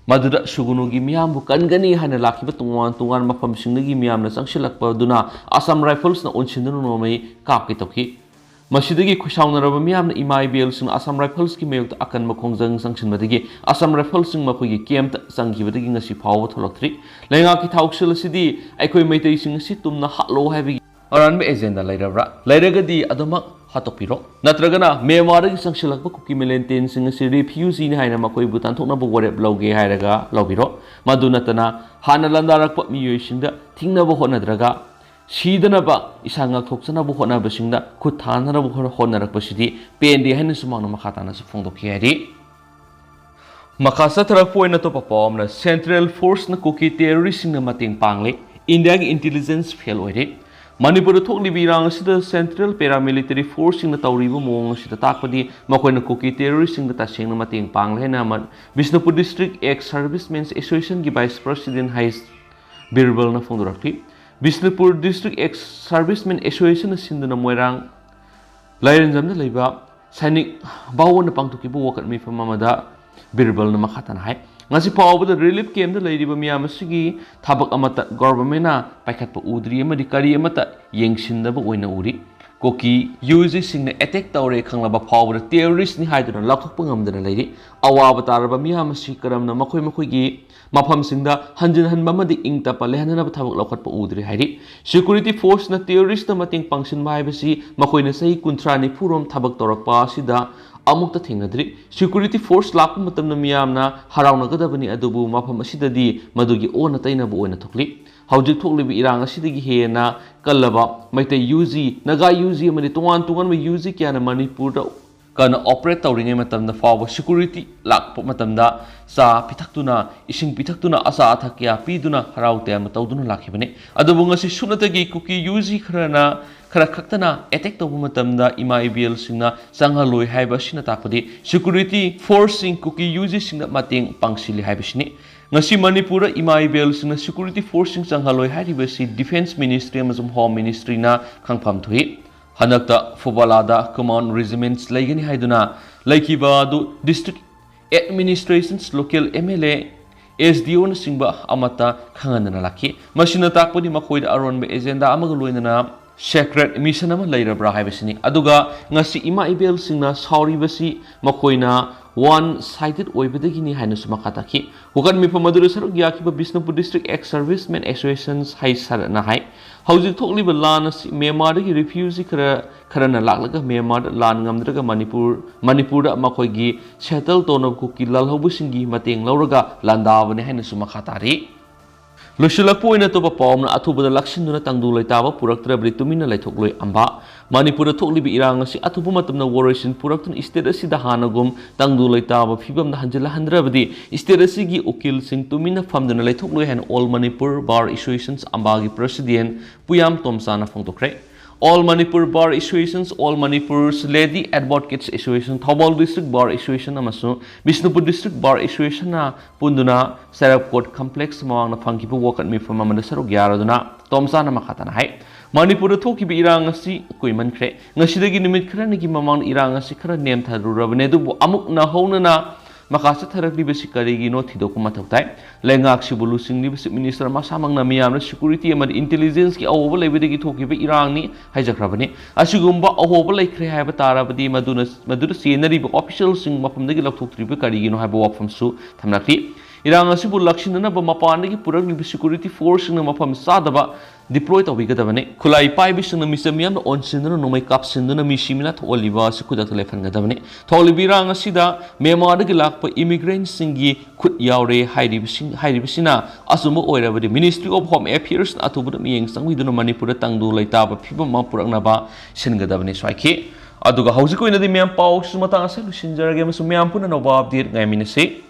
ꯃꯗꯨꯗ ꯁꯨꯒꯨꯅꯨꯒꯤ ꯃꯤꯌꯥꯝꯕꯨ ꯀꯟꯒꯅꯤ ꯍꯥꯏꯅ ꯂꯥꯛꯈꯤꯕ ꯇꯣꯉꯥꯟ ꯇꯣꯉꯥꯟꯕ ꯃꯐꯝꯁꯤꯡꯗꯒꯤ ꯃꯤꯌꯥꯝꯅ ꯆꯪꯁꯤꯜꯂꯛꯄꯗꯨꯅ ꯑꯁꯥꯝ ꯔꯥꯏꯐꯜꯁꯅ ꯑꯣꯟꯁꯤꯟꯗꯨꯅ ꯅꯣꯡꯃꯩ ꯀꯥꯞꯀꯦ ꯇꯧꯈꯤ꯫ ꯃꯁꯤꯗꯒꯤ ꯈꯣꯏꯁꯥꯎꯅꯔꯕ ꯃꯤꯌꯥꯝꯅ ꯏꯃꯥ ꯏꯕꯦꯜꯁꯤꯡꯅ ꯑꯁꯥꯝ ꯔꯥꯏꯐꯜꯁꯀꯤ ꯃꯥꯌꯣꯛꯇ ꯑꯀꯟꯕ ꯈꯣꯡꯖꯪ ꯆꯪꯁꯤꯟꯕꯗꯒꯤ ꯑꯁꯥꯝ ꯔꯥꯏꯐꯜꯁꯤꯡ ꯃꯈꯣꯏꯒꯤ ꯀꯦꯝꯇ ꯆꯪꯈꯤꯕꯗꯒꯤ ꯉꯁꯤ ꯐꯥꯎꯕ ꯊꯣꯛꯂꯛꯇ꯭ꯔꯤ꯫ ꯂꯩꯉꯥꯛꯀꯤ ꯊꯧꯁꯤꯜ ꯑꯁꯤꯗꯤ ꯑꯩꯈꯣꯏ ꯃꯩꯇꯩꯁꯤꯡ ꯑꯁꯤ ꯇꯨꯝꯅ ꯍꯥꯠꯂꯣ ꯍꯥꯏꯕꯒꯤ ꯑꯔꯥꯟꯕ ꯑꯦꯖꯦꯟꯗꯥ ꯂꯩꯔꯕ꯭ꯔꯥ? ꯂꯩꯔꯒꯗꯤ ꯑꯗꯨꯃꯛ ꯍꯥꯠꯇꯣꯛꯄꯤꯔꯣ꯫ ꯅꯠꯇ꯭ꯔꯒꯅ ꯃ꯭ꯌꯥꯟꯃꯥꯔꯗꯒꯤ ꯆꯪꯁꯤꯜꯂꯛꯄ ꯀꯨꯀꯤ ꯃꯤꯂꯤꯇꯦꯟꯁꯤꯡ ꯑꯁꯤ ꯔꯤꯐ꯭ꯌꯨꯖꯤꯅꯤ ꯍꯥꯏꯅ ꯃꯈꯣꯏꯕꯨ ꯇꯥꯟꯊꯣꯛꯅꯕ ꯋꯥꯔꯦꯞ ꯂꯧꯒꯦ ꯍꯥꯏꯔꯒ ꯂꯧꯕꯤꯔꯣ꯫ ꯃꯗꯨ ꯅꯠꯇꯅ ꯍꯥꯟꯅ ꯂꯥꯟꯗꯥꯔꯛꯄ ꯃꯤꯑꯣꯏꯁꯤꯡꯗ ꯊꯤꯡꯅꯕ ꯍꯣꯠꯅꯗ꯭ꯔꯒ ꯁꯤꯗꯅꯕ ꯏꯁꯥ ꯉꯥꯛꯊꯣꯛꯆꯅꯕ ꯍꯣꯠꯅꯕꯁꯤꯡꯗ ꯈꯨꯠ ꯊꯥꯅꯅꯕ ꯍꯣꯠꯅ-, ꯍꯣꯠꯅꯔꯛꯄꯁꯤꯗꯤ ꯄꯦꯟꯗꯦ ꯍꯥꯏꯅꯁꯨ ꯃꯍꯥꯛꯅ ꯃꯈꯥ ꯇꯥꯅꯁꯨ ꯐꯣꯡꯗꯣꯛꯈꯤ ꯍꯥꯏꯔꯤ꯫ ꯃꯈꯥ ꯆꯠꯊꯔꯛꯄ ꯑꯣꯏꯅ ꯑꯇꯣꯞꯄ ꯄꯥꯎ ꯑꯃꯅ, ꯁꯦꯟꯇ꯭ꯔꯦꯜ ꯐꯣꯔꯁꯅ ꯀꯨꯀꯤ ꯇꯦꯔꯣꯔꯤꯁꯁꯤꯡꯅ ꯃꯇꯦꯡ ꯄꯥꯡꯂꯦ, ꯏꯟꯗꯤꯌꯥꯒꯤ ꯏꯟꯇꯦꯂꯤꯖꯦꯟꯁ ꯐꯦꯜ ꯑꯣꯏꯔꯦ꯫ ꯃꯅꯤꯄꯨꯔꯗ ꯊꯣꯛꯂꯤꯕ ꯏꯔꯥꯡ ꯑꯁꯤꯗ ꯁꯦꯟꯇ꯭ꯔꯦꯜ ꯄꯦꯔꯥꯃꯤꯂꯤꯇꯔꯤ ꯐꯣꯔꯁꯁꯤꯡꯅ ꯇꯧꯔꯤꯕ ꯃꯑꯣꯡ ꯑꯁꯤꯗ ꯇꯥꯛꯄꯗꯤ ꯃꯈꯣꯏꯅ ꯀꯨꯀꯤ ꯇꯦꯔꯣꯔꯤꯁꯁꯤꯡꯗ ꯇꯁꯦꯡꯅ ꯃꯇꯦꯡ ꯄꯥꯡꯂꯦ ꯍꯥꯏꯅ ꯑꯃ ꯕꯤꯁꯅꯨꯄꯨꯔ ꯗꯤꯁꯇ꯭ꯔꯤꯛ ꯑꯦꯛꯁ ꯁꯔꯚꯤꯁꯃꯦꯟꯁ ꯑꯦꯁꯣꯁꯤꯌꯦꯁꯟꯒꯤ ꯚꯥꯏꯁ ꯄ꯭ꯔꯁꯤꯗꯦꯟ ꯍꯩꯁ ꯕꯤꯔꯕꯜꯅ ꯐꯣꯡꯗꯣꯔꯛꯈꯤ꯫ ꯕꯤꯁꯅꯨꯄꯨꯔ ꯗꯤꯁꯇ꯭ꯔꯤꯛ ꯑꯦꯛꯁ ꯁꯔꯚꯤꯁꯃꯦꯟ ꯑꯦꯁꯣꯁꯤꯌꯦꯁꯟꯅ ꯁꯤꯟꯗꯨꯅ ꯃꯣꯏꯔꯥꯡ ꯂꯥꯏꯔꯦꯟꯖꯝꯗ ꯂꯩꯕ ꯁꯥꯏꯅꯤꯛ ꯚꯥꯋꯟꯗ ꯄꯥꯡꯊꯣꯛꯈꯤꯕ ꯋꯥꯀꯠ ꯃꯤꯐꯝ ꯑꯃꯗ ꯕꯤꯔꯕꯜꯅ ꯃꯈꯥ ꯇꯥꯅ ꯍꯥꯏ, ꯉꯁꯤ ꯐꯥꯎꯕꯗ ꯔꯤꯂꯤꯐ ꯀꯦꯝꯞꯇ ꯂꯩꯔꯤꯕ ꯃꯤꯌꯥꯝ ꯑꯁꯤꯒꯤ ꯊꯕꯛ ꯑꯃꯠꯇ ꯒꯣꯚꯔꯟꯃꯦꯟꯠꯅ ꯄꯥꯏꯈꯠꯄ ꯎꯗ꯭ꯔꯤ ꯑꯃꯗꯤ ꯀꯔꯤ ꯑꯃꯠꯇ ꯌꯦꯡꯁꯤꯟꯗꯕ ꯑꯣꯏꯅ ꯎꯔꯤ꯫ ꯀꯨꯀꯤ ꯌꯨ ꯖꯤꯁꯤꯡꯅ ꯑꯦꯇꯦꯛ ꯇꯧꯔꯦ ꯈꯪꯂꯕ ꯐꯥꯎꯕꯗ ꯇꯦꯔꯣꯔꯤꯁ꯭ꯠꯅꯤ ꯍꯥꯏꯗꯨꯅ ꯂꯥꯎꯊꯣꯛꯄ ꯉꯝꯗꯅ ꯂꯩꯔꯤ꯫ ꯑꯋꯥꯕ ꯇꯥꯔꯕ ꯃꯤꯌꯥꯝ ꯑꯁꯤ ꯀꯔꯝꯅ ꯃꯈꯣꯏ ꯃꯈꯣꯏꯒꯤ ꯃꯐꯝꯁꯤꯡꯗ ꯍꯟꯖꯤꯟ ꯍꯟꯕ ꯑꯃꯗꯤ ꯏꯪ ꯇꯞꯄ ꯂꯩꯍꯟꯅꯅꯕ ꯊꯕꯛ ꯂꯧꯈꯠꯄ ꯎꯗ꯭ꯔꯤ ꯍꯥꯏꯔꯤ꯫ ꯁꯦꯀ꯭ꯌꯨꯔꯤꯇꯤ ꯐꯣꯔꯁꯅ ꯇꯦꯔꯣꯔꯤꯁ꯭ꯠꯇ ꯃꯇꯦꯡ ꯄꯥꯡꯁꯤꯟꯕ ꯍꯥꯏꯕꯁꯤ ꯃꯈꯣꯏꯅ ꯆꯍꯤ ꯀꯨꯟꯊ꯭ꯔꯥ ꯅꯤꯐꯨ ꯔꯣꯝ ꯊꯕꯛ ꯇꯧꯔꯛꯄ ꯑꯁꯤꯗ ꯑꯃꯨꯛꯇ ꯊꯦꯡꯅꯗ꯭ꯔꯤ꯫ ꯁꯦꯀ꯭ꯌꯨꯔꯤꯇꯤ ꯐꯣꯔꯁ ꯂꯥꯛꯄ ꯃꯇꯝꯗ ꯃꯤꯌꯥꯝꯅ ꯍꯔꯥꯎꯅꯒꯗꯕꯅꯤ, ꯑꯗꯨꯕꯨ ꯃꯐꯝ ꯑꯁꯤꯗꯗꯤ ꯃꯗꯨꯒꯤ ꯑꯣꯟꯅ ꯇꯩꯅꯕ ꯑꯣꯏꯅ ꯊꯣꯛꯂꯤ꯫ ꯍꯧꯖꯤꯛ ꯊꯣꯛꯂꯤꯕ ꯏꯔꯥꯡ ꯑꯁꯤꯗꯒꯤ ꯍꯦꯟꯅ ꯀꯜꯂꯕ Meitei U G, Naga U G ꯑꯃꯗꯤ ꯇꯣꯉꯥꯟ ꯇꯣꯉꯥꯟꯕ ꯌꯨ ꯖꯤ ꯀꯌꯥꯅ ꯃꯅꯤꯄꯨꯔꯗ ꯀꯟꯅ ꯑꯣꯄꯔꯦꯠ ꯇꯧꯔꯤꯉꯩ ꯃꯇꯝꯗ ꯐꯥꯎꯕ ꯁꯦꯀ꯭ꯌꯨꯔꯤꯇꯤ ꯂꯥꯛꯄ ꯃꯇꯝꯗ ꯆꯥ ꯄꯤꯊꯛꯇꯨꯅ, ꯏꯁꯤꯡ ꯄꯤꯊꯛꯇꯨꯅ, ꯑꯆꯥ ꯑꯊꯛ ꯀꯌꯥ ꯄꯤꯗꯨꯅ ꯍꯔꯥꯎ ꯇꯌꯥꯝꯅ ꯇꯧꯗꯨꯅ ꯂꯥꯛꯈꯤꯕꯅꯤ꯫ ꯑꯗꯨꯕꯨ ꯉꯁꯤ ꯁꯨꯞꯅꯇꯒꯤ ꯀꯨꯀꯤ ꯌꯨ ꯖꯤ ꯈꯔꯅ, ꯈꯔ ꯈꯛꯇꯅ ꯑꯦꯇꯦꯛ ꯇꯧꯕ ꯃꯇꯝꯗ ꯏꯃꯥ ꯏꯕꯦꯜꯁꯤꯡꯅ ꯆꯪꯍꯜꯂꯣꯏ ꯍꯥꯏꯕ ꯑꯁꯤꯅ ꯇꯥꯛꯄꯗꯤ ꯁꯦꯀ꯭ꯌꯨꯔꯤꯇꯤ ꯐꯣꯔꯁꯁꯤꯡ ꯀꯨꯀꯤ ꯌꯨ ꯖꯤꯁꯤꯡꯗ ꯃꯇꯦꯡ ꯄꯥꯡꯁꯤꯜꯂꯤ ꯍꯥꯏꯕꯁꯤꯅꯤ꯫ ꯉꯁꯤ ꯃꯅꯤꯄꯨꯔꯗ ꯏꯃꯥ ꯏꯕꯦꯜꯁꯤꯡꯅ ꯁꯦꯀ꯭ꯌꯨꯔꯤꯇꯤ ꯐꯣꯔꯁꯁꯤꯡ ꯆꯪꯍꯜꯂꯣꯏ ꯍꯥꯏꯔꯤꯕꯁꯤ ꯗꯤꯐꯦꯟꯁ ꯃꯤꯅꯤꯁꯇ꯭ꯔꯤ ꯑꯃꯁꯨꯡ ꯍꯣꯝ ꯃꯤꯅꯤꯁꯇ꯭ꯔꯤꯅ ꯈꯪꯐꯝ ꯊꯣꯛꯏ꯫ ꯍꯟꯗꯛꯇ ꯐꯨꯕꯂꯥꯗ ꯀꯃꯥꯟ ꯔꯦꯖꯤꯃꯦꯟꯠꯁ ꯂꯩꯒꯅꯤ ꯍꯥꯏꯗꯨꯅ ꯂꯩꯈꯤꯕ ꯑꯗꯨ district administrations, local M L A, S D ꯑꯣꯅꯆꯤꯡꯕ ꯑꯃꯠꯇ ꯈꯪꯍꯟꯗꯅ ꯂꯥꯛꯈꯤ꯫ ꯃꯁꯤꯅ ꯇꯥꯛꯄꯗꯤ ꯃꯈꯣꯏꯗ ꯑꯔꯣꯟꯕ ꯑꯦꯖꯦꯟꯗꯥ ꯑꯃꯒ ꯂꯣꯏꯅꯅ ꯁꯦꯀ꯭ꯔꯦꯠ ꯃꯤꯁꯟ ꯑꯃ ꯂꯩꯔꯕ꯭ꯔꯥ ꯍꯥꯏꯕꯁꯤꯅꯤ꯫ ꯑꯗꯨꯒ ꯉꯁꯤ ꯏꯃꯥ ꯏꯕꯦꯜꯁꯤꯡꯅ ꯁꯥꯎꯔꯤꯕꯁꯤ ꯃꯈꯣꯏꯅ ꯋꯥꯟ ꯁꯥꯏꯗꯦꯗ ꯑꯣꯏꯕꯗꯒꯤꯅꯤ ꯍꯥꯏꯅꯁꯨ ꯃꯈꯥ ꯇꯥꯈꯤ꯫ ꯋꯥꯀꯠ ꯃꯤꯐꯝ ꯑꯗꯨꯗ ꯁꯔꯨꯛ ꯌꯥꯈꯤꯕ ꯕꯤꯁꯅꯨꯄꯨꯔ ꯗꯤꯁꯇ꯭ꯔꯤꯛ ꯑꯦꯛꯁ ꯁꯔꯚꯤꯁꯃꯦꯟ ꯑꯦꯁꯣꯁꯤꯌꯦꯁꯟ ꯍꯩꯁ ꯁꯔꯠꯅ ꯍꯥꯏ, ꯍꯧꯖꯤꯛ ꯊꯣꯛꯂꯤꯕ ꯂꯥꯟ ꯑꯁꯤ ꯃ꯭ꯌꯥꯟꯃꯥꯔꯗꯒꯤ ꯔꯤꯐ꯭ꯌꯨꯖꯤ ꯈꯔ, ꯈꯔꯅ ꯂꯥꯛꯂꯒ ꯃ꯭ꯌꯥꯟꯃꯥꯔꯗ ꯂꯥꯟ ꯉꯝꯗ꯭ꯔꯒ ꯃꯅꯤꯄꯨꯔ, ꯃꯅꯤꯄꯨꯔꯗ ꯃꯈꯣꯏꯒꯤ ꯁꯦꯇꯜ ꯇꯧꯅꯕ ꯀꯨꯀꯤ ꯂꯥꯜꯍꯧꯕꯁꯤꯡꯒꯤ ꯃꯇꯦꯡ ꯂꯧꯔꯒ ꯂꯥꯟꯗꯥꯕꯅꯤ ꯍꯥꯏꯅꯁꯨ ꯃꯈꯥ ꯇꯥꯔꯤ꯫ ꯂꯣꯏꯁꯤꯜꯂꯛꯄ ꯑꯣꯏꯅ ꯑꯇꯣꯞꯄ ꯄꯥꯎ ꯑꯃꯅ, ꯑꯊꯨꯕꯗ ꯂꯥꯛꯁꯤꯟꯗꯨꯅ ꯇꯪꯗꯨ ꯂꯩꯇꯥꯕ ꯄꯨꯔꯛꯇ꯭ꯔꯕꯗꯤ ꯇꯨꯃꯤꯟꯅ ꯂꯩꯊꯣꯛꯂꯣꯏ ꯑꯝꯕꯥ꯫ ꯃꯅꯤꯄꯨꯔꯗ ꯊꯣꯛꯂꯤꯕ ꯏꯔꯥꯡ ꯑꯁꯤ ꯑꯊꯨꯕ ꯃꯇꯝꯗ ꯋꯥꯔꯣꯏꯁꯤꯟ ꯄꯨꯔꯛꯇꯨꯅ state ꯑꯁꯤꯗ ꯍꯥꯟꯅꯒꯨꯝ ꯇꯪꯗꯨ ꯂꯩꯇꯥꯕ ꯐꯤꯕꯝꯗ ꯍꯟꯖꯤꯜꯂꯛꯍꯟꯗ꯭ꯔꯕꯗꯤ state ꯑꯁꯤꯒꯤ ꯎꯀꯤꯜꯁꯤꯡ ꯇꯨꯃꯤꯟꯅ ꯐꯝꯗꯨꯅ ꯂꯩꯊꯣꯛꯂꯣꯏ ꯍꯥꯏꯅ All Manipur Bar Associations ꯑꯝꯕꯥꯒꯤ president ꯄꯨꯌꯥꯝ ꯇꯣꯝꯆꯥꯅ ꯐꯣꯡꯗꯣꯛꯈ꯭ꯔꯦ꯫ All Manipur Bar Associations, All Manipur's Lady Advocates Association, Thoubal District Bar Association ꯑꯃꯁꯨꯡ Bishnupur District Bar Associationꯅ ꯄꯨꯟꯗꯨꯅ ꯁꯦꯔꯞ ꯀꯣꯔꯠ ꯀꯝꯄ꯭ꯂꯦꯛꯁ ꯃꯃꯥꯡꯗ ꯐꯪꯈꯤꯕ ꯋꯥꯀꯠ ꯃꯤꯐꯝ ꯑꯃꯗ ꯁꯔꯨꯛ ꯌꯥꯔꯗꯨꯅ ꯇꯣꯝꯆꯥꯅ ꯃꯈꯥ ꯇꯥꯅ ꯍꯥꯏ, ꯃꯅꯤꯄꯨꯔꯗ ꯊꯣꯛꯈꯤꯕ ꯏꯔꯥꯡ ꯑꯁꯤ ꯀꯨꯏꯃꯟꯈ꯭ꯔꯦ꯫ ꯉꯁꯤꯗꯒꯤ ꯅꯨꯃꯤꯠ ꯈꯔꯅꯤꯒꯤ ꯃꯃꯥꯡꯗ ꯏꯔꯥꯡ ꯑꯁꯤ ꯈꯔ ꯅꯦꯝꯊꯔꯨꯔꯕꯅꯤ, ꯑꯗꯨꯕꯨ ꯑꯃꯨꯛ ꯅꯧꯍꯧꯅꯅ ꯃꯈꯥ ꯆꯠꯊꯔꯛꯂꯤꯕꯁꯤ ꯀꯔꯤꯒꯤꯅꯣ ꯊꯤꯗꯣꯛꯄ ꯃꯊꯧ ꯇꯥꯏ꯫ ꯂꯩꯉꯥꯛꯁꯤꯕꯨ ꯂꯨꯆꯤꯡꯂꯤꯕ Chief Minister ꯃꯁꯥꯃꯛꯅ ꯃꯤꯌꯥꯝꯅ security ꯑꯃꯗꯤ intelligenceꯀꯤ ꯑꯍꯣꯕ ꯂꯩꯕꯗꯒꯤ ꯊꯣꯛꯈꯤꯕ ꯏꯔꯥꯡꯅꯤ ꯍꯥꯏꯖꯈ꯭ꯔꯕꯅꯤ꯫ ꯑꯁꯤꯒꯨꯝꯕ ꯑꯍꯣꯕ ꯂꯩꯈ꯭ꯔꯦ ꯍꯥꯏꯕ ꯇꯥꯔꯕꯗꯤ ꯃꯗꯨꯅ, ꯃꯗꯨꯗ ꯆꯦꯟꯅꯔꯤꯕ officialꯁꯤꯡ ꯃꯐꯝꯗꯒꯤ ꯂꯧꯊꯣꯛꯇ꯭ꯔꯤꯕ ꯀꯔꯤꯒꯤꯅꯣ ꯍꯥꯏꯕ ꯋꯥꯐꯝꯁꯨ ꯊꯝꯂꯛꯂꯤ꯫ ꯏꯔꯥꯡ ꯑꯁꯤꯕꯨ ꯂꯥꯛꯁꯤꯟꯅꯅꯕ ꯃꯄꯥꯟꯗꯒꯤ ꯄꯨꯔꯛꯂꯤꯕ security forceꯁꯤꯡꯅ ꯃꯐꯝ ꯆꯥꯗꯕ deploy ꯇꯧꯕꯤꯒꯗꯕꯅꯤ꯫ ꯈꯨꯠꯂꯥꯏ ꯄꯥꯏꯕꯁꯤꯡꯅ ꯃꯤꯆꯝ ꯃꯤꯌꯥꯝꯅ ꯑꯣꯟꯁꯤꯟꯗꯨꯅ ꯅꯣꯡꯃꯩ ꯀꯥꯞꯁꯤꯟꯗꯨꯅ ꯃꯤ ꯁꯤ ꯃꯤꯅꯥ ꯊꯣꯛꯍꯜꯂꯤꯕ ꯑꯁꯤ ꯈꯨꯗꯛꯇ ꯂꯦꯞꯍꯟꯒꯗꯕꯅꯤ꯫ ꯊꯣꯛꯂꯤꯕ ꯏꯔꯥꯡ ꯑꯁꯤꯗ ꯃ꯭ꯌꯥꯟꯃꯥꯔꯗꯒꯤ ꯂꯥꯛꯄ immigrantꯁꯤꯡꯒꯤ ꯈꯨꯠ ꯌꯥꯎꯔꯦ ꯍꯥꯏꯔꯤꯕꯁꯤꯡ, ꯍꯥꯏꯔꯤꯕꯁꯤꯅ ꯑꯆꯨꯝꯕ ꯑꯣꯏꯔꯕꯗꯤ Ministry of Home Affairsꯅ ꯑꯊꯨꯕꯗ ꯃꯤꯠꯌꯦꯡ ꯆꯪꯕꯤꯗꯨꯅ ꯃꯅꯤꯄꯨꯔꯗ ꯇꯪꯗꯨ ꯂꯩꯇꯥꯕ ꯐꯤꯕꯝ ꯑꯃ ꯄꯨꯔꯛꯅꯕ ꯁꯤꯟꯒꯗꯕꯅꯤ ꯍꯥꯏꯈꯤ꯫ ꯑꯗꯨꯒ ꯍꯧꯖꯤꯛ ꯑꯣꯏꯅꯗꯤ ꯃꯌꯥꯝ ꯄꯥꯎꯁꯨ ꯃꯇꯥꯡ ꯑꯁꯤꯗ ꯂꯣꯏꯁꯤꯟꯖꯔꯒꯦ ꯑꯃꯁꯨꯡ ꯃꯌꯥꯝ ꯄꯨꯟꯅ ꯑꯅꯧꯕ update ꯉꯥꯏꯃꯤꯟꯅꯁꯤ꯫